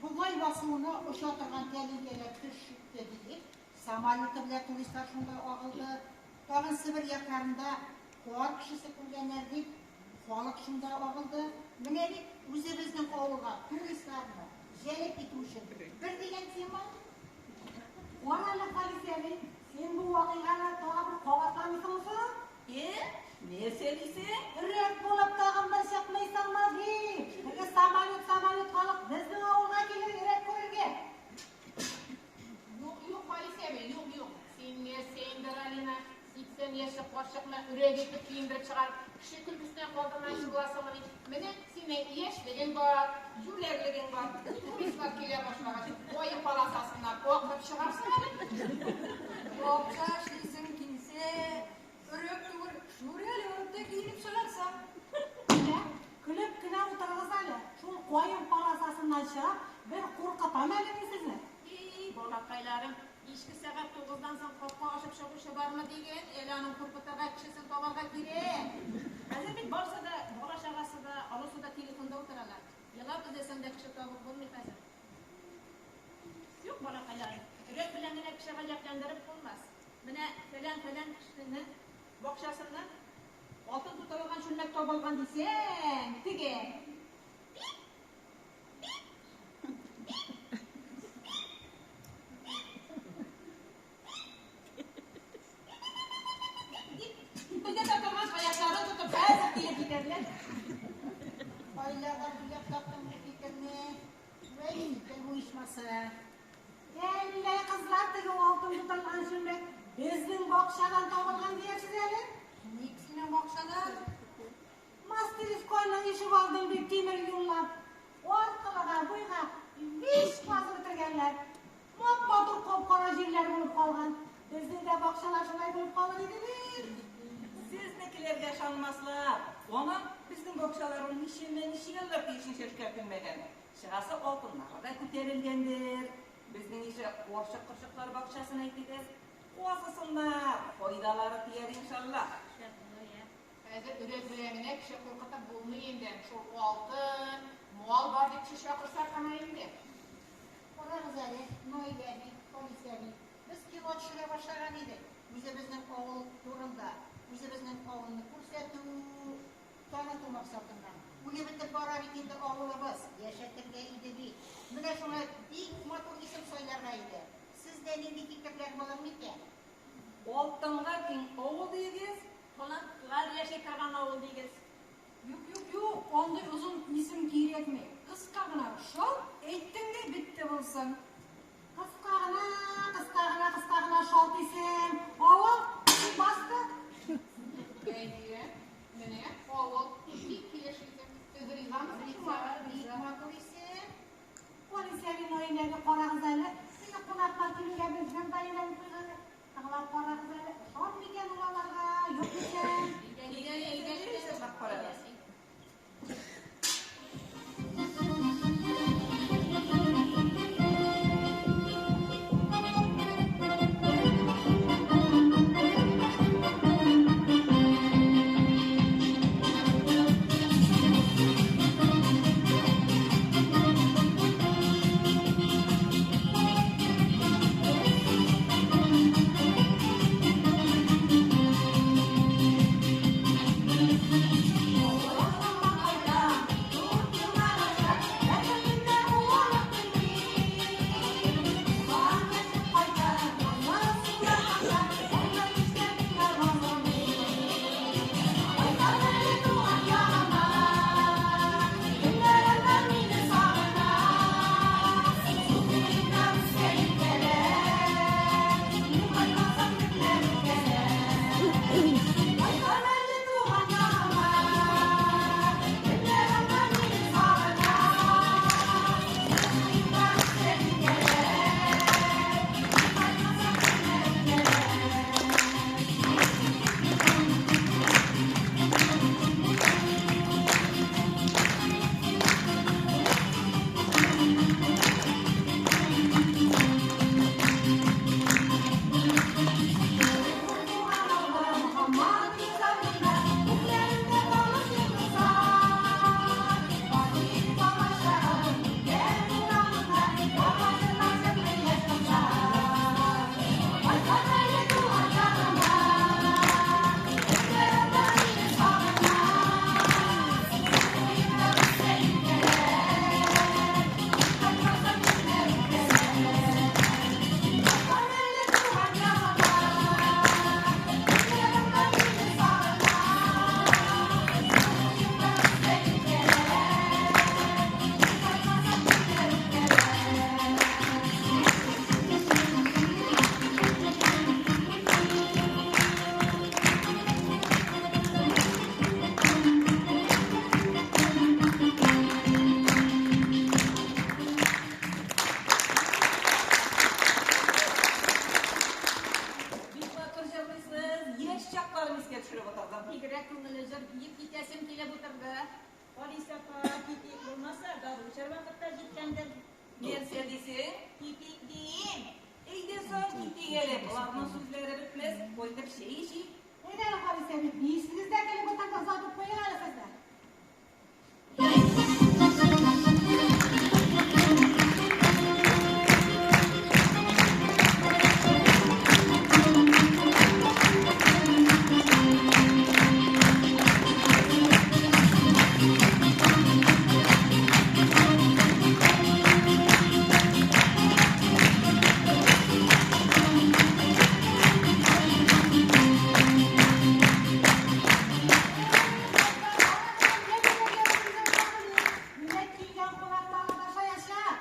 Богай басуына оча торган тәлинкәләр төште диеп, самолеты белән туристлар шунда агылды. Тагын Себер якларында кар кешесе күргәннәр дип, халык шунда агылды. Менә бит үзебезнең авылга туристларны җәлеп итү өчен бер дигән тема. Кара әле, Халис әби, син бу вакыйганы тагы бер кабатламыйсыңмы соң? Э, нәрсә дисең? Өрәк булып тагын бер чыкмыйсыңмы дип. Теге самолет-самолет халык безнең авылга килер өрәк күрергә. Юк, юк, Халис әби, юк, юк. Син нәрсә инде, Ралина? 80 яшьлек карчыкны өрәк итеп киендереп чыгарып, кеше көлкесенә калдырмакчы буласыңмыни? Менә синең яшьлегең бар, юләрлегең бар. Туристлар килә башлагач, каен полосасыннан акырып чыгарсың әле. Акча эшлисең килсә, өрәк түгел, шүрәле булып та киенеп чыгарсың. Менә, көлеп кенә утырыгыз әле. Шул каен полосасыннан чыгып, бер куркытам әле мин сезне. И, балакайларым, кичке сәгать 9-дан соң капка ачып чыгучы бармы диген, әле аның куркытырга кешесен табарга кирәк. Хәзер бит барсы да, бала-чагасы да, олысы да телефонда утыралар. Елап эзләсәң дә кеше табып булмый хәзер. Юк, балакайларым, өрәк белән генә кеше гаҗәпләндереп булмас. Менә фәлән-фәлән кешенең бакчасыннан алтын тутырылган чүлмәк табылган дисәң, теге. Дип, торган аякларын тотып хәзер килеп китәрләр. Кайлардан уйлап таптың бу фикерне? Вәй, икән бу ичмаса. Әллә кызлар теге алтын тутырылган чүлмәк безнең бакчадан табылган диярсез әле? Ник синең бакчадан? Мастерскойның ишек алдын бит тимер юллап, аркылыга буйга биш казып бетергәннәр. Мап-матур кап-кара җирләр булып калган. Безнең дә бакчалар шулай булып калыр иде бит. Сезнекеләргә ышанмаслар. Ана безнең бакчалар ул ничәмә-ничә еллар тиешенчә эшкәртелмәгән. Чыгасы алтыннары да күтәрелгәндер. Безнең ише карчык-корчыклар бакчасын әйтегез. Казысыннар, файдалары тияр иншалла. Шәп булыр, я. Хәзер өрәк белән генә кеше куркытып булмый инде. Шул алтын, мал бар дип кеше чакырсак кына инде. Карагыз әле, Наилә әби, Халисә әби, без кино төшерә башлаган идек. Үзебезнең авыл турында, үзебезнең авылны күрсәтү, таныту максатыннан. Үлеп бетеп бара бит инде авылыбыз, яшәтергә иде бит. Менә шуңа бик матур исем сайларга иде. Сездә нинди фикерләр булыр микән? Алтынга тиң авыл диегез. Талантлар яши торган авыл дигез. Юк, юк, юк, андый озын исем кирәкми. Кыска гына шалт, әйттең дә бетте булсын. Кыска гына, кыска гына, кыска гына шалт исем. Авыл басты. Әйе, менә авыл бик килешле исем. Сез ризамысыз шуңа? Бик матур исем. Халисә әби, Наилә әби, карагыз әле. Мине кунаклар килүгә без җыр да өйрәнеп куйган. Тыңлап карагыз әле, ошар микән ул аларга, юк микән? Тыңлап карагыз. Бик матур җырлыйсыз, яшь чакларын искә төшереп утырдым. Бигрәк күңелле җыр, биеп китәсем килеп утырды. Халисә апа, китик булмаса, дару эчәр вакыт та җиткәндер. Нәрсә дисең? Китик дим. Әйдә соң, китик әле. Боларның сүзләре бетмәс, кайтып чәй эчик. Әйдә әле, Халисә әби, биисегез дә килеп утырды, озатып куйыйк әле сезне. Менә килгән кунаклар адашаячак.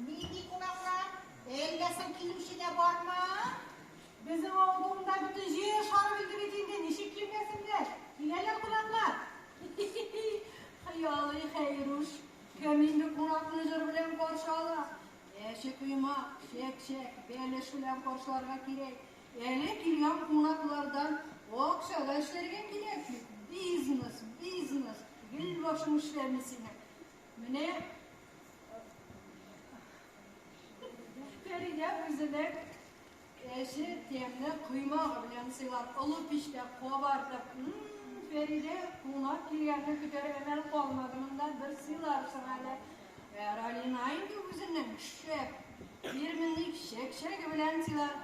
Нинди кунаклар? Әллә соң килүче дә бармы? Безнең авыл турында бөтен җир шары белде бит инде, ничек килмәсеннәр? Киләләр кунаклар. Хыялый Хәйрүш, кем инде кунакны җыр белән каршы ала? Әче коймак, чәк-чәк, бәлеш белән каршыларга кирәк. Әле килгән кунаклардан акча да эшләргә кирәк бит. Бизнес, бизнес, гел башың эшләми синең. Менә Фәридә үзенең әче тәмле коймагы белән сыйлар. Олы пичтә кабартып, Фәридә, кунак килгәнне көтәр әмәл калмады монда, бер сыйларсың әле. Ә Ралина инде үзенең шәп, фирменный чәк-чәге белән сыйлар.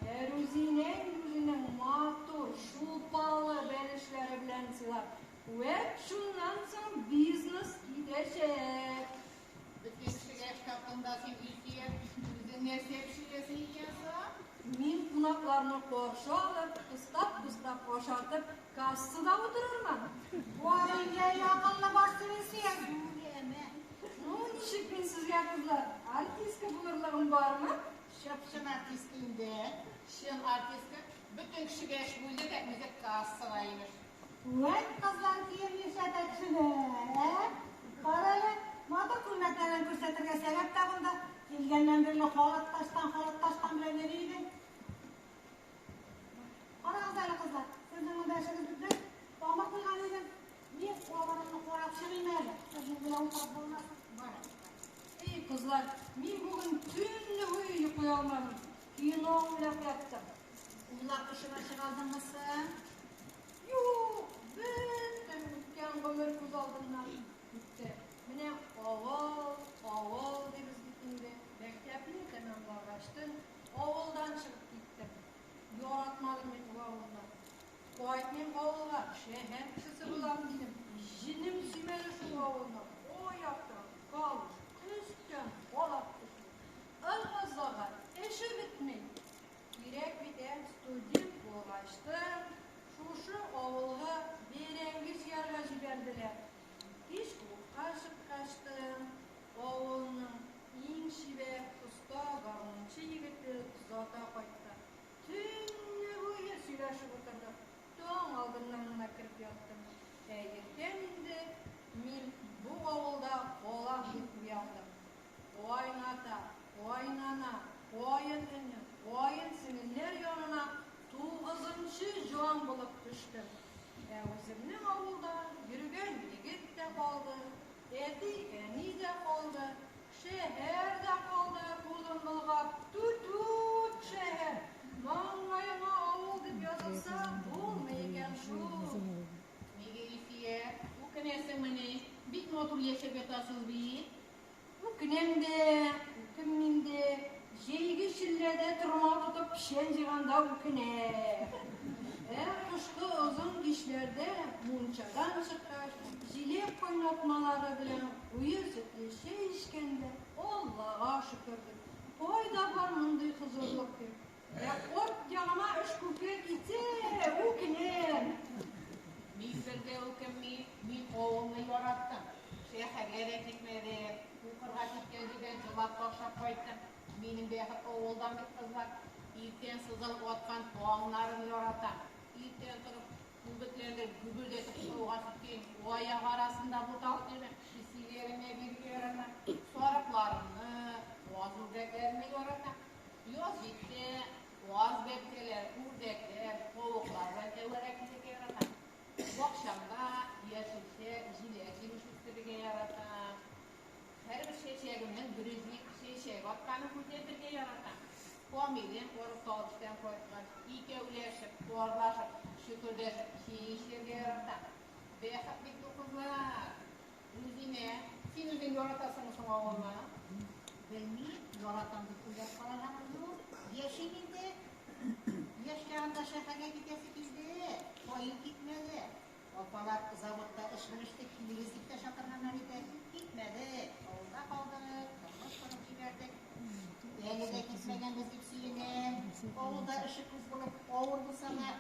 Ә Рузинә инде үзенең матур, шулпалы бәлешләре белән сыйлар. Вәт шуннан соң бизнес китәчәк. Бөтен кешегә эш таптың да син, Илсөя, үзең нәрсә пешерәсең икән соң? Мин кунакларны каршы алып, кыстап-кыстап ашатып, кассада утырырмын. Вай, акыллы баш син, Илсөя. Зүләмә. Ну, ничек мин сезгә, кызлар, артистка булырлыгым бармы? Чып-чын артистка инде. Чын артистка. Бөтен кешегә эш бүлде дә, үзе кассада, имеш. Вәт кызлар кием яшәтә кешене, ә? Кара әле, матур күлмәкләрен күрсәтергә сәбәп тә монда. Килгәннән бирле халат таштан, халат таштан белән йөри идең. Карагыз әле, кызлар, сезнең монда эшегез бетте. Тамыр куйган идем. Мин камырымны карап чыгыйм әле. Сезнең белән утырып булмас. Бар. Эй, кызлар, мин бүген төнне буе йоклый алмадым. Кино уйлап яттым. Уйлап эшеңә чыга алдыңмы соң? Юк, бөтен үткән гомер күз алдымнан үтте. Менә авыл, авыл дибез бит инде. Мәктәпне тәмамлагачтын авылдан чыгып киттем. Яратмадым мин бу авылны. Кайтмыйм авылга, шәһәр кешесе булам дидем. Җенем сөймәде шул авылны. Аяктан калыш, өстән халат төсле. Ыгы-зыгы, эше бетми. Кирәк бит, ә, студент булгачтын, шушы авылга бәрәңге җыярга җибәрделәр. Кич клубка чыккачтын, авылның иң чибәр, оста гармунчы егете озата кайтты. Төнне буе сөйләшеп утырдык. Таң алдыннан гына кереп яттым. Ә иртән инде мин бу авылда калам дип уяндым. Кайната, кайнана, каен эне, каен сеңелләр янына тугызынчы җан булып төштем. Ә үземнең авылда йөргән егет тә калды, әти, әни дә калды, шәһәр дә калды, кулын болгап, тү-түт шәһәр. Маңгаеңа авыл дип язылса, булмый икән шул. Нигә, Илсөя, үкенәсеңмени? Бик матур яшәп ятасыз бит. Үкенәм дә, үкенмим дә. Җәйге челләдә торма тотып печән җыйганда үкенәм. Ә кышкы озын кичләрдә мунчадан чыккач, җиләк кайнатмалары белән куе сөтле чәй эчкәндә, Аллага шөкер дип, кайда бар мондый хозурлык дип. Ә арт ягыма эш күпкә китсә, үкенәм. Мин бер дә үкенмим, мин авылны яраттым. Шәһәргә дә китмәдем. Укырга киткән җирдән җылап ташлап кайттым. Минем бәхет авылдан бит, кызлар. Иртән сызылып аткан таңнарын яратам. Иртән торып, күбекләндереп, гөбердәтеп суга сүткән аяк арасында буталып йөрмәм. Песиләремә бирергә яратам. Сарыкларымны, каз үрдәкләремне яратам. Яз җитсә, каз бәбкәләр, үрдәкләр, тавыклар белән әвәрә килергә яратам. Бакчамда яшелчә, җиләк-җимеш үстерергә яратам. Һәрбер чәчәгемнең берүзе чәчәк атканын күзәтергә яратам. Камилем арып талып эштән кайткач, икәүләшеп, парлашып, чөкердәшеп чәй эчәргә яратам. Бәхет бит бу, кызлар. Рузинә, син үзең яратасыңмы соң авылны? Белмим, яратам дип уйлап караганым юк. Яшим инде. Яшь чагында шәһәргә китәсе килде. Каен китмәде. Апалар заводта эш белеште, килегез дип тә чакырганнар иде. Китмәдек, авылда калдык, тормыш корып җибәрдек. Әле дә китмәгәнбез дип сөенәм. Авылда эше күп булып, авыр булса да,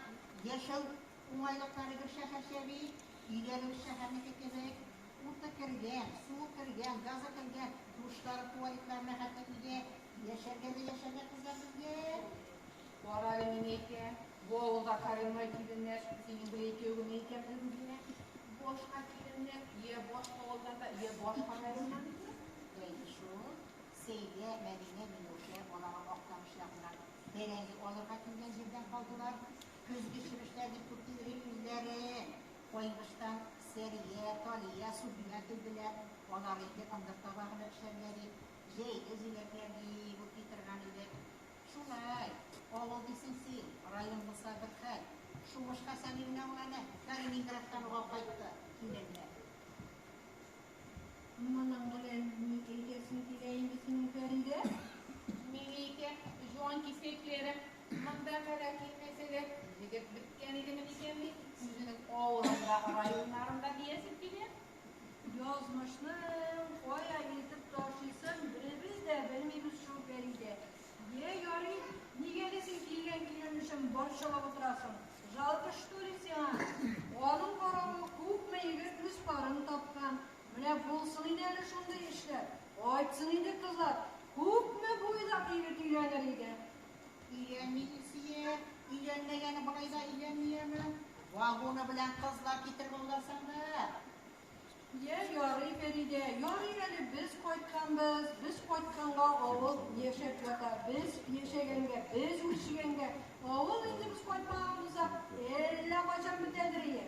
яшәү уңайлыклары бер шәһәрчә бит. Өйләребез шәһәрнеке кебек. Уты кергән, суы кергән, газы кергән, душлары, туалетларына хәтле өйдә. Яшәргә дә яшәргә, кызлар, безгә. Кара әле, мин әйтәм, бу авылда коренной киленнәр синең белән икәү генә икән, Рузинә. Башка киленнәр я башка авылларда, я башка районнан икән. Әйе шул. Сәйдә, Мәдинә, Миләүшә алары Актаныш ягыннан бәрәңге алырга килгән җирдән калдылар. Көзге чебешләр дип күп йөри үзләре. Кайбычтан Сәрия, Талия, Суфия килделәр. Алар инде ындыр табагына эшләргә дип, җәйге җиләкләр дип үк торган идек. Шулай, авыл дисең син, район булса бер хәл. Шуышка сәмиенә ул әнә, Ленинградтан ук алып кайтты киленне. Моның белән ни әйтәсең килә инде синең, Фәридә? Мин әйтәм, җан кисәкләрем, монда кадәр килмәсәләр, егет беткән идеме микән дип, үзенең авылындагы районнарында диясем килә. Язмышның кая илтеп ташыйсын беребез дә белмибез шул, Фәридә. Йә, ярый, нигә әле син килгән килен өчен борчылып утырасың? Жалко, что ли, сиңа? Аның каравы күпме егет үз парын тапкан. Менә булсын иде әле шундый эшләр. Кайтсын иде кызлар. Күпме буйдак егет өйләнер иде. Өйләнми Илсөя, өйләнмәгәне болай да өйләнми. Вагоны белән кызлар китереп алдасаң да. Йә, ярый, Фәридә, ярый әле без кайтканбыз, без кайтканга авыл яшәп ята, без яшәгәнгә, без үрчегәнгә, авыл инде без кайтмаган булса, әллә кайчан бетәдер ие.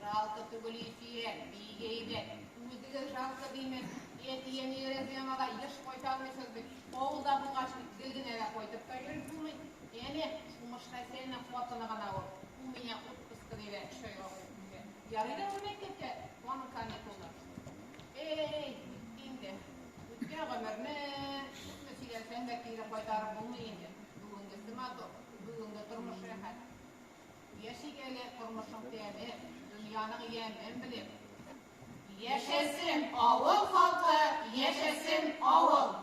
Жалко түгел, Илсөя, бик әйбәт. Үзегез жалко димен. Әти-әни Рәзияңа еш кайта алмыйсыз бит. Авылда булгач, гел генә дә кайтып та йөреп булмый. Әнә, Шумыш Хәсәннең хатыны гына ул. У меня отпуска диде, чайга кайтты. Ярый да ул мәктәптә, аның каникулы. Эй, үтте инде. Үткән гомерне күпме сөйләсәң дә кире кайтарып булмый инде. Бүгенгесе матур, бүгенге тормыш рәхәт. Яшик әле тормышың тәме, дөньяның ямен белеп. Яшәсен авыл халкы, яшәсен авыл!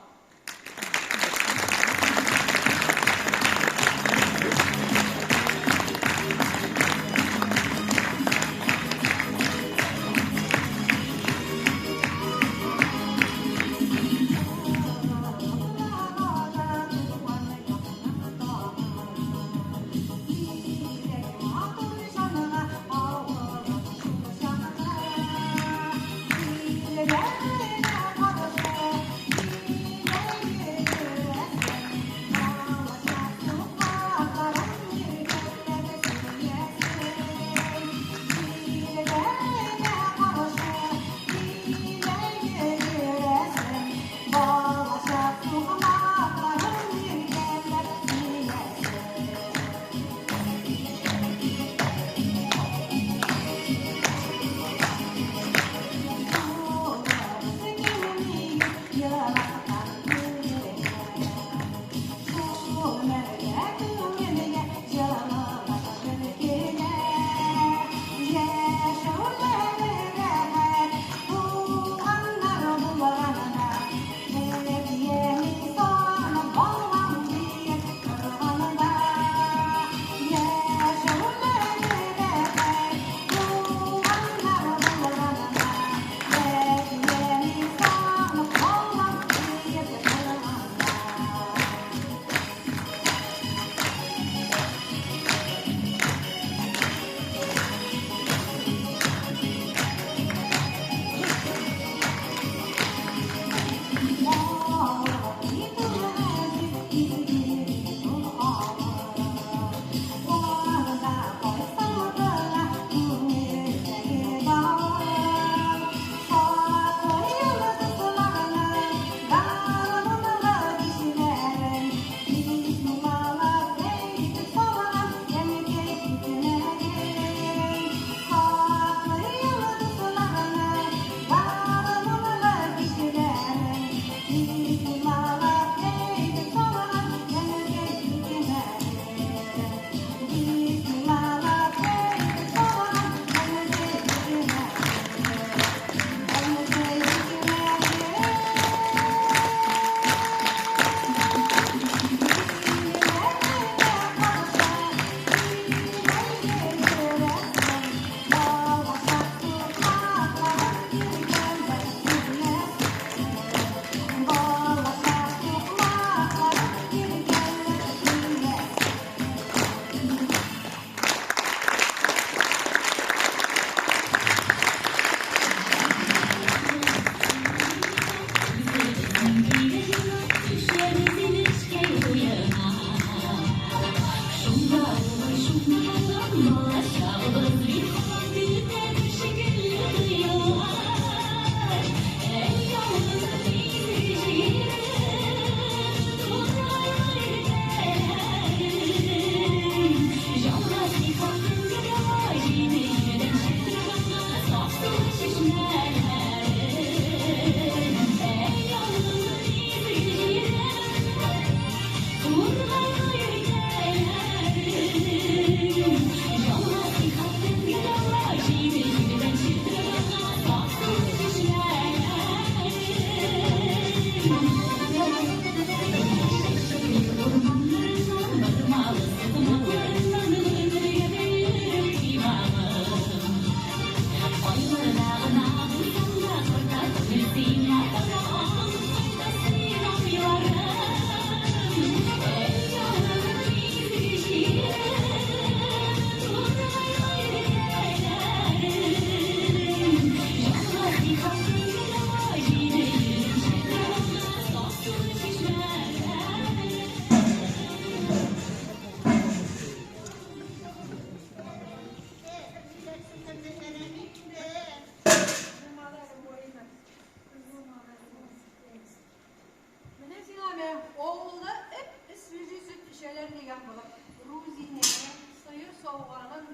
сауганын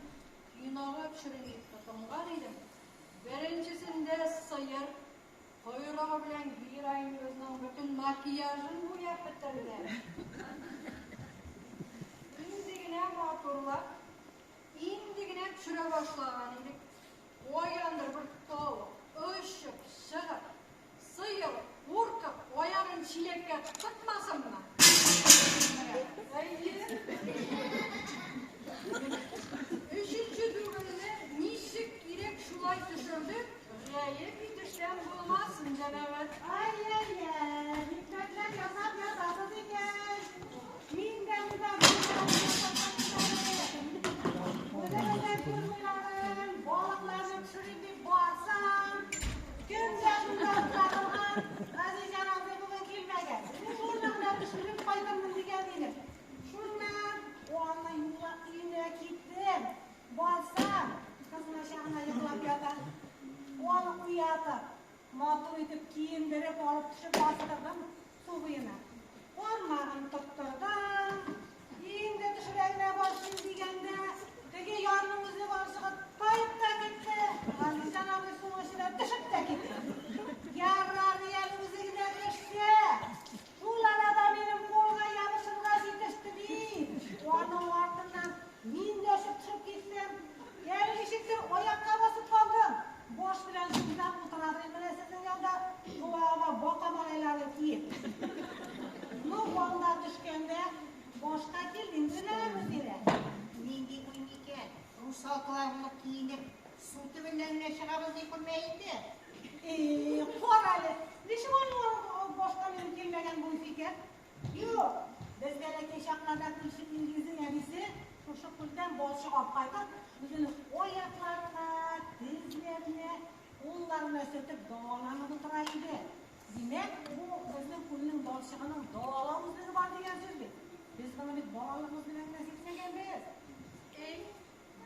кинога төшерим дип тотынган идем. Беренчесендә сыер койрыгы белән героинебезнең бөтен макияжын буяп бетерде. Инде генә матурлап, инде генә төшерә башлаган идек. Каяндыр бер тавык очып чыгып, сыер куркып, аягын чиләккә тыкмасынмы? Әйе. Өченче дубльне ничек кирәк шулай төшердек. Гаеп итештән булмасын, җәмәгать. Ай-яй-яй, хикмәтләр ясап ятасыз икән. Мин дә монда үзебезнең күл буйларын, балыкларны төшерим дип барсам, кемдә шунда утыра Газизҗан абзый бүген килмәгән. Шуны гына төшереп кайтырмын дигән идем. Шуннан аны юллап өенә киттем. Барсам, кызмача гына йоклап ята. Аны уятып, матур итеп киендереп алып төшеп бастырдым су буена. Кармагын тоттырдым. Инде төшерә генә башлыйм дигәндә, теге ярның үзе барып таеп та китте. Газизҗан абый су эченә төшеп тә китте. Ярар, әле үзе генә төшсә. Шул арада минем кулга ябышырга җитеште бит. Аның артыннан мин дә төшеп киттем. Әле ничектер аякка басып калдым. Баш белән сүзләп утырадыр менә сезнең янда колагыма бака малайлары киеп. Ну, анда төшкәндә башка килде инде Рузилә. Нинди уен икән? Русалкалар булып киенеп, су төбеннән генә чыгабыз ди күрмә инде. Кара әле, ничек аның башка минем килмәгән бу фикер? Юк, без бәләкәй чакларда күрше Илгизнең әбисе шушы күлдән балчык алып кайтып, үзенең аякларына, тезләренә, кулларына сөртеп дәваланып утыра иде. Димәк, бу безнең күлнең балчыгының дәвалау үзлеге бар дигән сүз бит. Без моны бит балалыгыбыз белән генә сизмәгәнбез. Эй,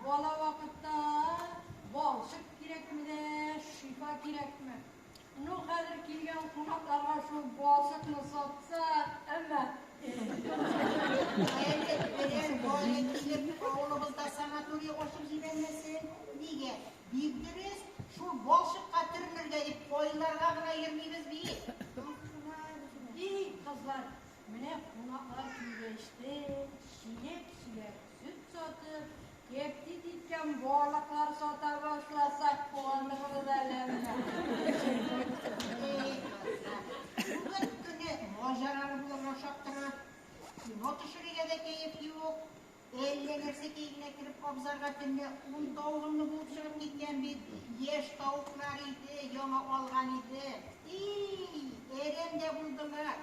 бала вакытта балчык кирәкме дә, шифа кирәкме? Ну, хәзер килгән кунакларга шул балчыкны сатсак, әмма Әле берәр бае килеп авылыбызда санаторий ачып җибәрмәсен. Нигә? Бик дөрес, шул балчыкка төренергә дип кайларга гына йөрмибез бит. И, кызлар, менә кунаклар килгәч тә, чиләк-чиләк сөт сатып, кәптит иткән балыклар сата башласак, куанырбыз әле. Эй, кызлар, бүген көне маҗаралы булырга охшап тора. Кино төшерергә дә кәеф юк. Әллә нәрсәкәй генә кереп абзарга төнлә 10 тавыгымны буып чыгып киткән бит. Яшь тавыклар иде, яңа алган иде. И, әрәм дә булдылар.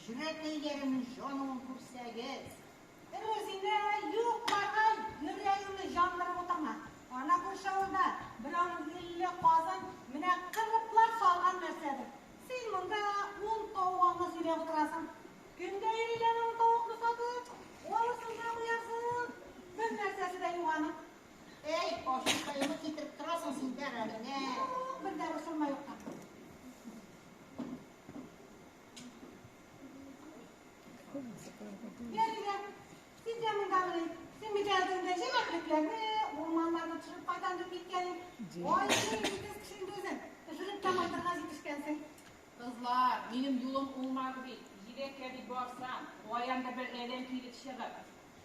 Җөрәкәйләремнең җануын күрсәгез. Рузилә, юк барга йөрәгеңне җандырып утырма. Ана күрше авылда берәүнең 50 казын менә кырыплар салган нәрсәдер. Син монда 10 тавыгыңны сөйләп утырасың. Кемгә йөриләр ул тавыкны сатып? Алысын да куярсың. Бер нәрсәсе дә юк аның. Эй, ачукайны китереп торасың син дә, Рәминә. Юк, бер дә борчылма юкка. Ярилә, син дә монда. Син бит әле төнлә җиләклекләрне, урманнарны төшереп кайтам дип киткәнең. Ай, син җитез кеше инде үзең. Төшереп тә кайтырга җитешкәнсең. Кызлар, минем юлым уңмады бит. Җиләккә дип барсам, каяндыр бер адәм килеп чыгып,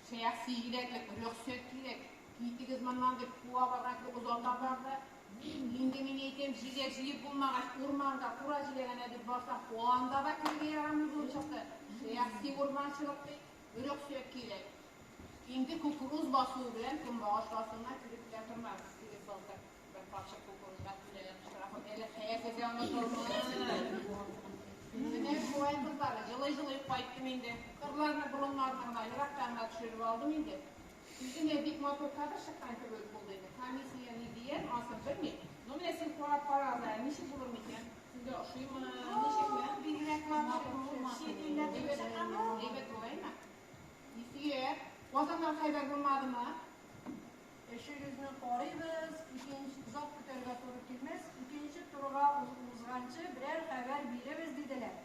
шәхси җиләклек, рөхсәт кирәк. Китегез моннан дип куа барган кебек озата барды. Инде мин әйтәм, җиләк җыеп булмагач, урманга кура җиләгенә дип барсам, анда да керергә ярамый булып чыкты. Шәхси урманчылык ди, рөхсәт кирәк. Инде кукуруз басуы белән көнбагыш басуына кереп тә тормабыз. Теге былтыр бер капчык кукурузга түләгән штрафым әле хәзер дә онытылмый. Менә шулай, кызлар, җылый-җылый кайттым инде. Кырларны, болыннарны гына ерактан гына төшереп алдым инде. Үземә бик матур кадр чыккан кебек булды инде. Комиссия ни дияр, анысын белмим. Ну, менә син карап карагыз әле, ничек булыр микән? Сезгә ошыймы, ничекме? Бигрәк матур. Чит илдә төшеп чыкканмы? Әйбәт булаймы? Илсөяр, Казаннан хәбәр булмадымы? Эшегезне карыйбыз, икенче озак көтәргә туры килмәс, икенче турга узганчы берәр хәбәр бирербез диделәр.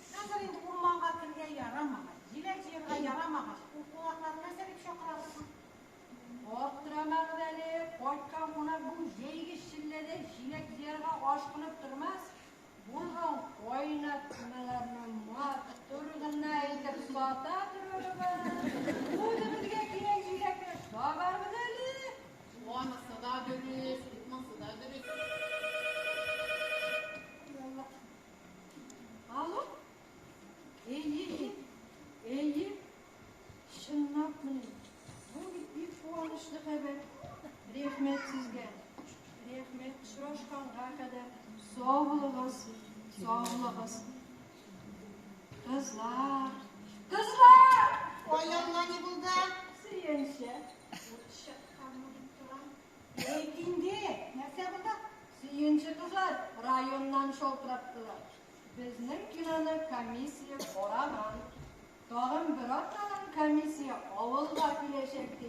Хәзер инде урманга керергә ярамагач, җиләк җыярга ярамагач, ул кунакларны нәрсә дип чакырабыз соң? җиләк җыярга ашкынып тормас, булган кайнатмаларны матур гына итеп сата торырбыз. Үзебезгә кирәк җиләкне табарбыз әле. Анысы да дөрес, монысы да дөрес. Алло? Әйе, әйе. Чынлапмыни? Бу бит бик куанычлы хәбәр. Рәхмәт сезгә. Рәхмәт, очрашканга кадәр. Сау булыгыз, сау булыгыз. Кызлар, кызлар! Ай, Алла, ни булды? Сөенче. Ут чыкканмы дип торам. Әйт инде, нәрсә булды? Сөенче, кызлар, районнан шалтыраттылар. Безнең киноны комиссия караган. Тагын бер атнадан комиссия авылга киләчәк, ди.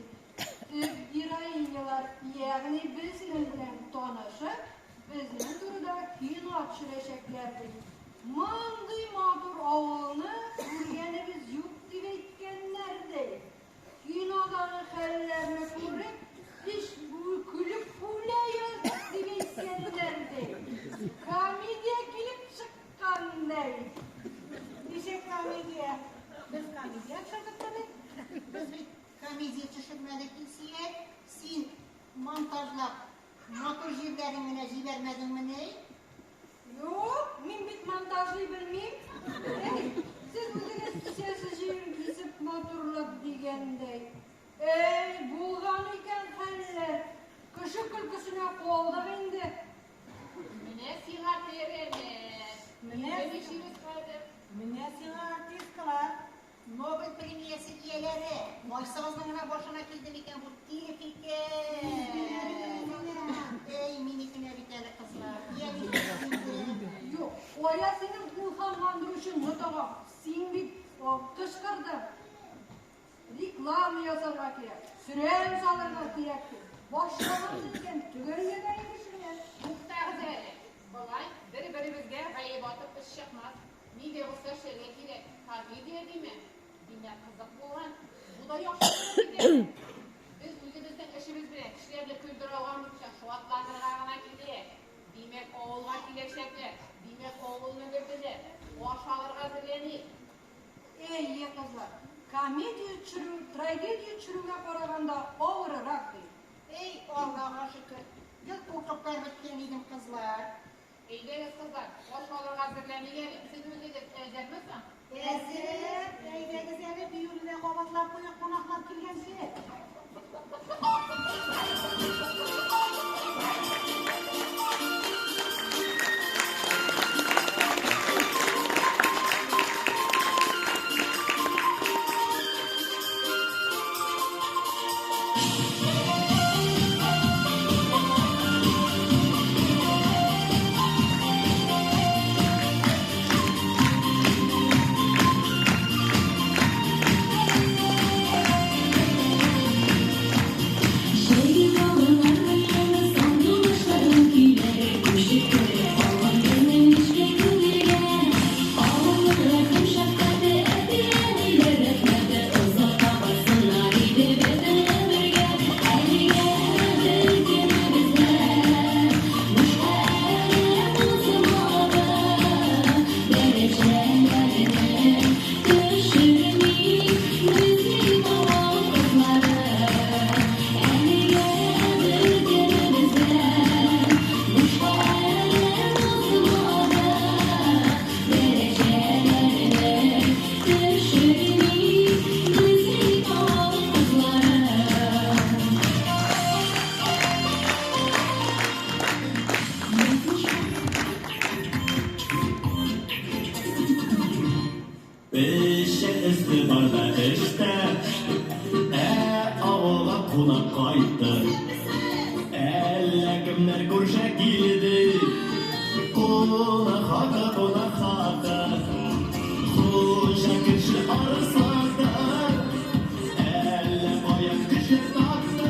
Төп героинялар, ягъни безнең белән танышып, безнең турыда кино төшерәчәкләр, ди. Мондый матур авылны күргәнебез юк дип әйткәннәр, ди. Кинодагы хәлләрне күреп, һич көлеп үлә яздык дип әйткәннәр, ди. Комедия килеп чыккан, ди. Ничек комедия? Без комедия төшердекмени? Без бит комедия төшермәдек, Илсөя. Син монтажлап матур җирләрен генә җибәрмәдеңмени? Юк, мин бит монтажлый белмим. Әй, сез үзегез төшәсез җирен кисеп матурлап дигәндәй. Әй, булган икән хәлләр. Кеше көлкесенә калдык инде. Менә сиңа теремек. Менә Инде нишлибез хәзер? Менә сиңа артисткалар. Нобель премиясе ияләре. Кайсыгызның гына башына килде микән бу тире фикер? Әй, минекенә бит әле, кызлар. Я, нишлибез инде? Юк, кая синең илһамландыручы нотыгың? Син бит кычкырдың. Реклама ясарга кирәк, сөрән салырга кирәк дип. Башлаган икән, төгәлгә дә ирешелгән. Туктагыз әле. Болай бер-беребезгә гаеп атып эш чыкмас. Ни дә булса эшләргә кирәк. Комедия диме? Димәк, кызык булган. Бу да яхшы булыр иде. Без үзебезнең эшебез белән кешеләрне көлдерә алганбыз икән, шатланырга гына кирәк. Димәк, авылга киләчәкләр. Димәк, авылны белделәр. Аш алырга әзерләник. Әйе, кызлар, комедия төшерү трагедия төшерүгә караганда авыррак, ди. Эй, Аллага шөкер. Гел куркып беткән идем, кызлар. Әйдәгез, кызлар, аш алырга әзерләник әле. Сез үзегез әзерме соң? Әзер. Әйдәгез әле, биюне дә кабатлап куйыйк, кунаклар килгәнче. Җәйге яллар белән сандугачларның көйләре күчеп керә калган безнең нечкә күңелгә. Авылның рәхим шәфкате, әти-әниләр рәхмәте озакка барсыннар иде безнең гомергә. Әлегә бер көнебездә бушка әле узмады, дәрәҗәләрне төшерми безнең авыл кызлары. Әлегә бер көнебездә бушка әле узмады, дәрәҗәләрне төшерми безнең авыл кызлары. Печән өсте бар да эштә, ә авылга кунак кайтты. Әллә кемнәр күрше килде. Кунак хакы, кунак хакы. Хуҗа кеше арыса да, әллә каян көчләр тапты.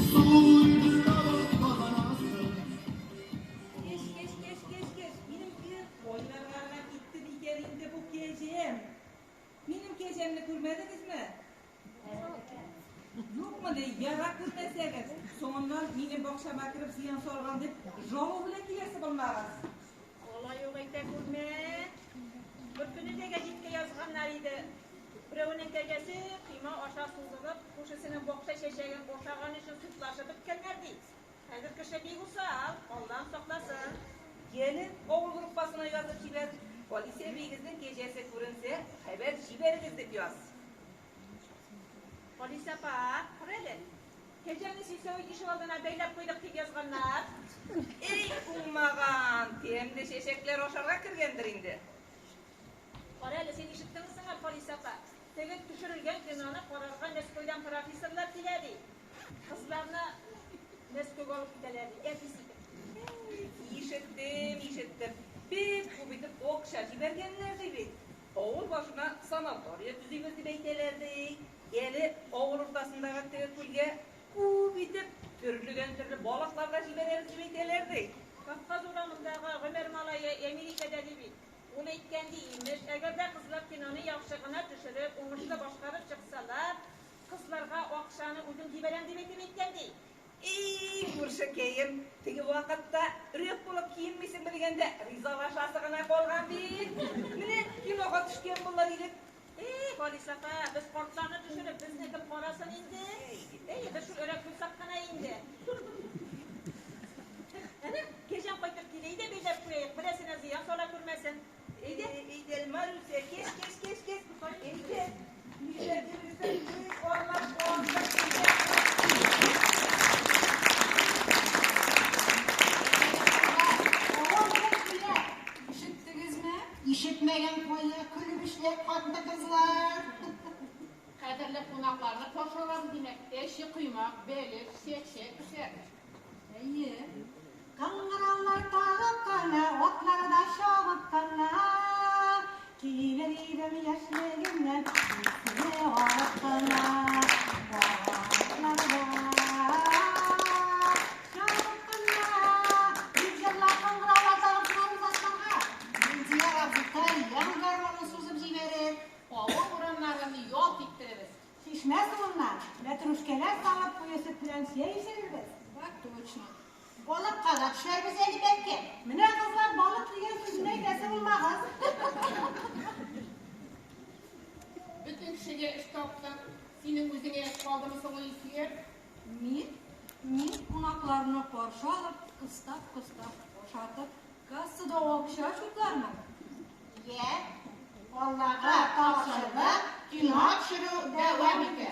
Суйды тавык казан асты. Кеш, кеш, кеш, кеш, кеш. Минем килен кайларга гына китте микән инде бу кәҗәм? Минем кәҗәмне күрмәдегезме? Юкмы ди, ярар күрмәсәгез. Соң Аннан минем бакчама кереп зыян салган дип, жалу белән киләсе булмагыз. Алай ук әйтә күрмә. Бер көнне дә гәҗиткә язганнар иде. Берәүнең кәҗәсе койма аша сузылып, күршесенең бакча чәчәген ашаган өчен судлашып беткәннәр, ди. Хәзер кеше бик усал, Аллам сакласын. Яле, авыл группасына язып җибәр. Халисә әбиегезнең кәҗәсе күренсә, хәбәр җибәрегез дип яз. Халисә апа, кара әле. Кәҗәне сельсовет ишегалдына бәйләп куйдык дип язганнар. Эй, уңмаган, тәмле чәчәкләр ашарга кергәндер инде. Кара әле, син ишеттеңме соң әле, Халисә апа? Теге төшерелгән киноны карарга Мәскәүдән профессорлар килә ди. Кызларны Мәскәүгә алып китәләр ди, әтисе итеп. Ишеттем, ишеттем. Бик күп итеп акча җибәргәннәр ди бит. Авыл башына санатория төзибез дип әйтәләр ди. Әле авыл уртасындагы теге күлгә күп итеп төрледән-төрле балыклар да җибәрәбез дип әйтәләр ди. Кавказ урамындагы Гомәр малае Америкада ди бит. Ул әйткән ди, имеш, әгәр дә кызлар киноны яхшы гына төшереп, уңышлы башкарып чыксалар, кызларга акчаны үзем җибәрәм дип әйтеп әйткән ди. И, күршекәем, теге вакытта өрәк булып киенмисеңме дигәндә ризалашасы гына калган бит. Менә кинога төшкән булыр идек. Эй, Халис апа, без картларны төшереп, безне кем карасын инде? Әй, без шул өрәк булсак кына инде. Әнә, кәҗәм кайтып килә, әйдә бәйләп куяйык, берәрсенә зыян сала күрмәсен. Әйдә, әйдә, Маруся, кеш, кеш, кеш, кеш. Әйдә, нишләп йөрисең? Бик арлап калдык. Авыл белән килә. Ишеттегезме? Ишетмәгән кая, көлеп эшләп катты кызлар. Кадерле кунакларны каршы алабыз, димәк, әче коймак, бәлеш, чәкчәк пешә. Әйе. Кыңгыраулар тагып кына, атлары да чабып кына. Килер идем яшьлегемнән, исеме алып кына. Атлары да чабып кына. Дип җырлап кыңгыраулар тагып чыгарбыз асланга. Миндияр абзыкай ян гармунын сузып җибәрер. Авыл урамнарын ялт иттеребез. Чишмә суыннан мәтрүшкәләр салып куе сөт белән чәй эчерербез. Так точно. Балыкка да төшәрбез әле бәлки. Менә кызлар балык дигән сүзне әйтәсе булмагыз. Бөтен кешегә эш таптың. Синең үзеңә эш калдымы соң ул Илсөяр? Мин, мин кунакларны каршы алып, кыстап-кыстап ашатып, кассада акча чутлармын. Йә, Аллага тапшырдык, кино төшерү дәвам итә.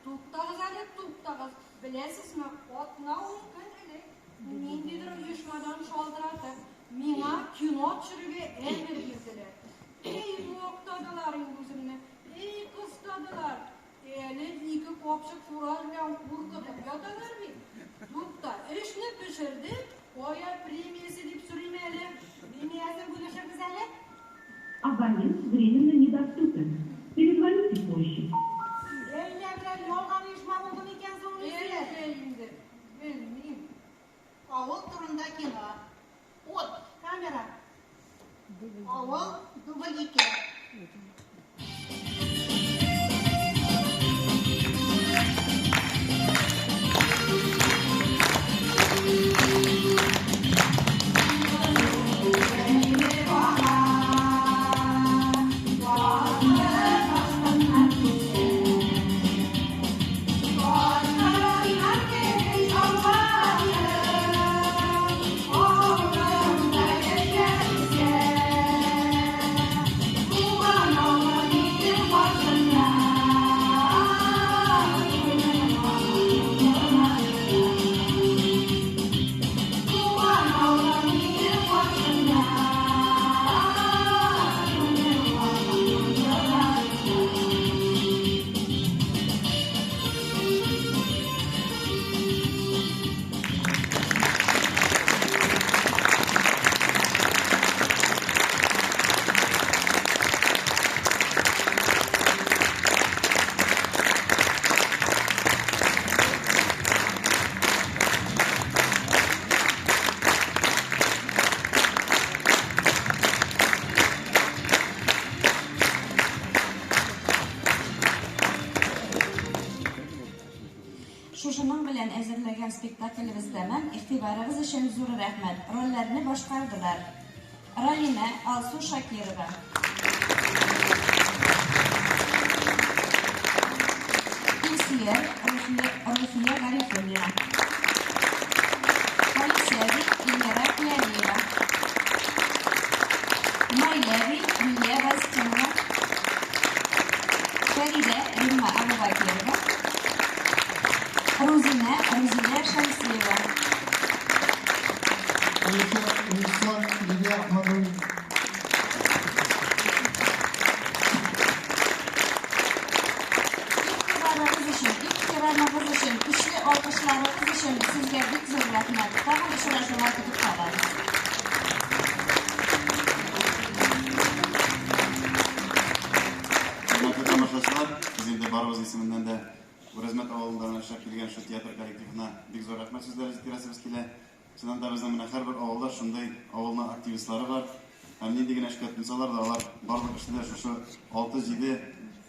Туктагыз әле, туктагыз. Беләсезме, атна-ун көн элек ниндидер оешмадан шалтыратып, миңа кино төшерергә әмер бирделәр. Эй, мактадылар инде үземне, эй, кыстадылар. Әле ике капчык фураж белән куркытып яталар бит. Тукта, эшне пешердек, кая премиясе дип сорыйм әле. Премиясен бүлешербез әле. Абонент временно недоступен. Перезвоните позже. Әллә берәр ялган оешма булды микән соң ул Илсөяр? Әллә инде, белмим. Авыл турында кино. Ут, Камера. Авыл дубль ике. белән әзерләгән спектаклебез тәмам. Игътибарыгыз өчен зур рәхмәт. Рольләрне башкардылар. Ралинә, Алсу Шакирова. Илсөяр, Рухия Гарифуллина. Халисәби, Илмира Киялиева. Наиләби, Лилия Вазтенова. Фәридә, Римма Абубакирова. Рузинә, Рузилә Шәмсиева. Режиссер Лилия Ахмадуллина. Игътибарыгыз өчен, ихтирамыгыз өчен, көчле алкышларыгыз өчен сезгә бик зур рәхмәт. Тагын очрашуга көтеп калабыз. Хөрмәтле тамашачылар, без инде барыбыз исеменнән дә Үрәзмәт авылында эшләп килгән шул театр коллективына бик зур рәхмәт сүзләре җиткерәсебез килә. Чыннан да безнең менә һәрбер авылда шундый авылның активистлары бар. Һәм нинди генә эшкә тотынсалар да, алар барлык эшне дә шушы алты-җиде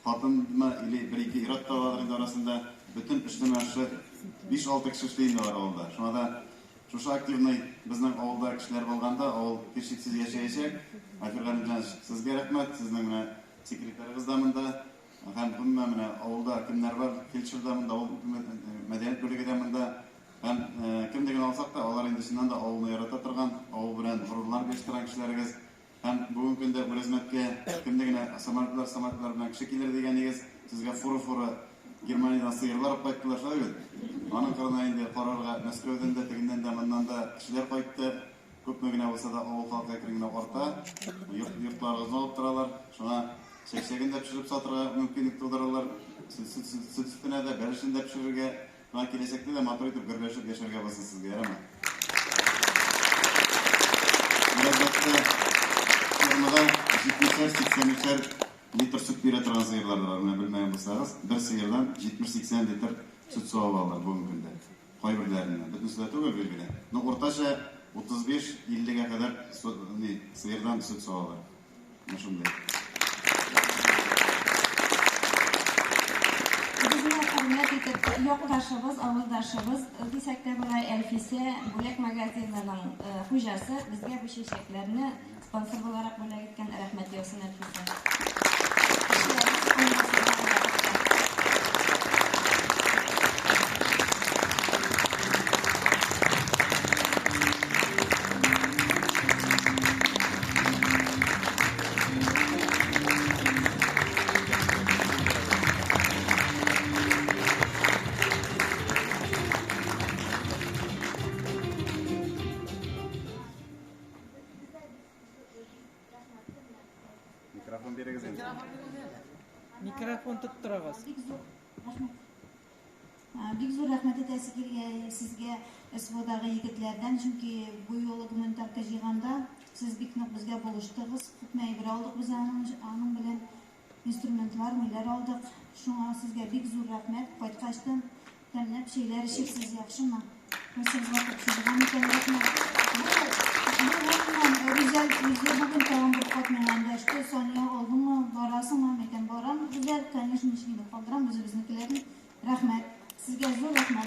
хатынмы или бер-ике ир-ат та бардыр инде арасында, бөтен эшне менә шушы биш-алты кеше эшли инде алар авылда. Шуңа да шушы активный безнең авылда кешеләр булганда, авыл һичшиксез яшәячәк. Альфир Галимҗанович, сезгә рәхмәт, сезнең менә секретарыгыз да монда. Һәм гомумән менә авылда кемнәр бар, фельдшер да монда, авыл мәдәният бүлеге дә монда. Һәм кемне генә алсак та, алар инде чыннан да авылны ярата торган, авыл белән горурланып яши торган кешеләрегез. Һәм бүгенге көндә Үрәзмәткә кемне генә самолетлар, самолетлар белән кеше килер дигәнегез, сезгә фура-фура Германиядән сыерлар алып кайттылар, шулай бит? Аның кырына инде карарга Мәскәүдән дә, тегеннән дә, моннан да кешеләр кайтты. Күпме генә булса да авыл халкы әкрен генә арта. Йорт, йортларыгызны алып торалар. Шуңа чәкчәген дә пешереп сатырга мөмкинлек тудыралар. Сөт, сөт, сөт, сөт өстенә дә, бәлешен дә пешерергә. Шуңа киләчәктә дә матур итеп гөрләшеп яшәргә булсын сезгә, ярыймы? Әлбәттә, фермада 70-әр, 80-әр литр сөт бирә торган сыерлар да бар. Менә белмәгән булсагыз, бер сыердан 70-80 литр сөт савып алалар бүгенге көндә. Кайберләреннән. Бөтенесе дә түгел, билгеле. Но уртача 35-50-гә кадәр сыердан сөт савалар. Менә шундый. Безне хөрмәт итеп, якташыбыз, авылдашыбыз дисәк тә була, Әлфисә бүләк магазинының хуҗасы безгә бу чәчәкләрне спонсор буларак бүләк иткән. Рәхмәт яусын, Әлфисә. Эшләрегез уңмасын һәрвакытта. Микрофон бирегез инде. Микрофон тоттырыгыз. Бик зур рәхмәт. Бик зур рәхмәт әйтәсе килә сезгә СВОдагы егетләрдән, чөнки бу юлы гуманитарка җыйганда сез бик нык безгә булыштыгыз. Күпме әйбер алдык без аның, аның белән инструментлар, ниләр алдык. Шуңа сезгә бик зур рәхмәт. Кайткачтан тәмләп чәйләр эчерсез, яхшымы? Кайсыгызга тапшырырга микән, рәхмәт. Бу, бу гомумән, Рүзәл үзе бүген тагын бер кат миңа эндәште, Сания, алдыңмы, барасыңмы? Мин әйтәм, барам, Рүзәл, конечно, ничек инде калдырам үзебезнекеләрне. Рәхмәт. Сезгә зур рәхмәт.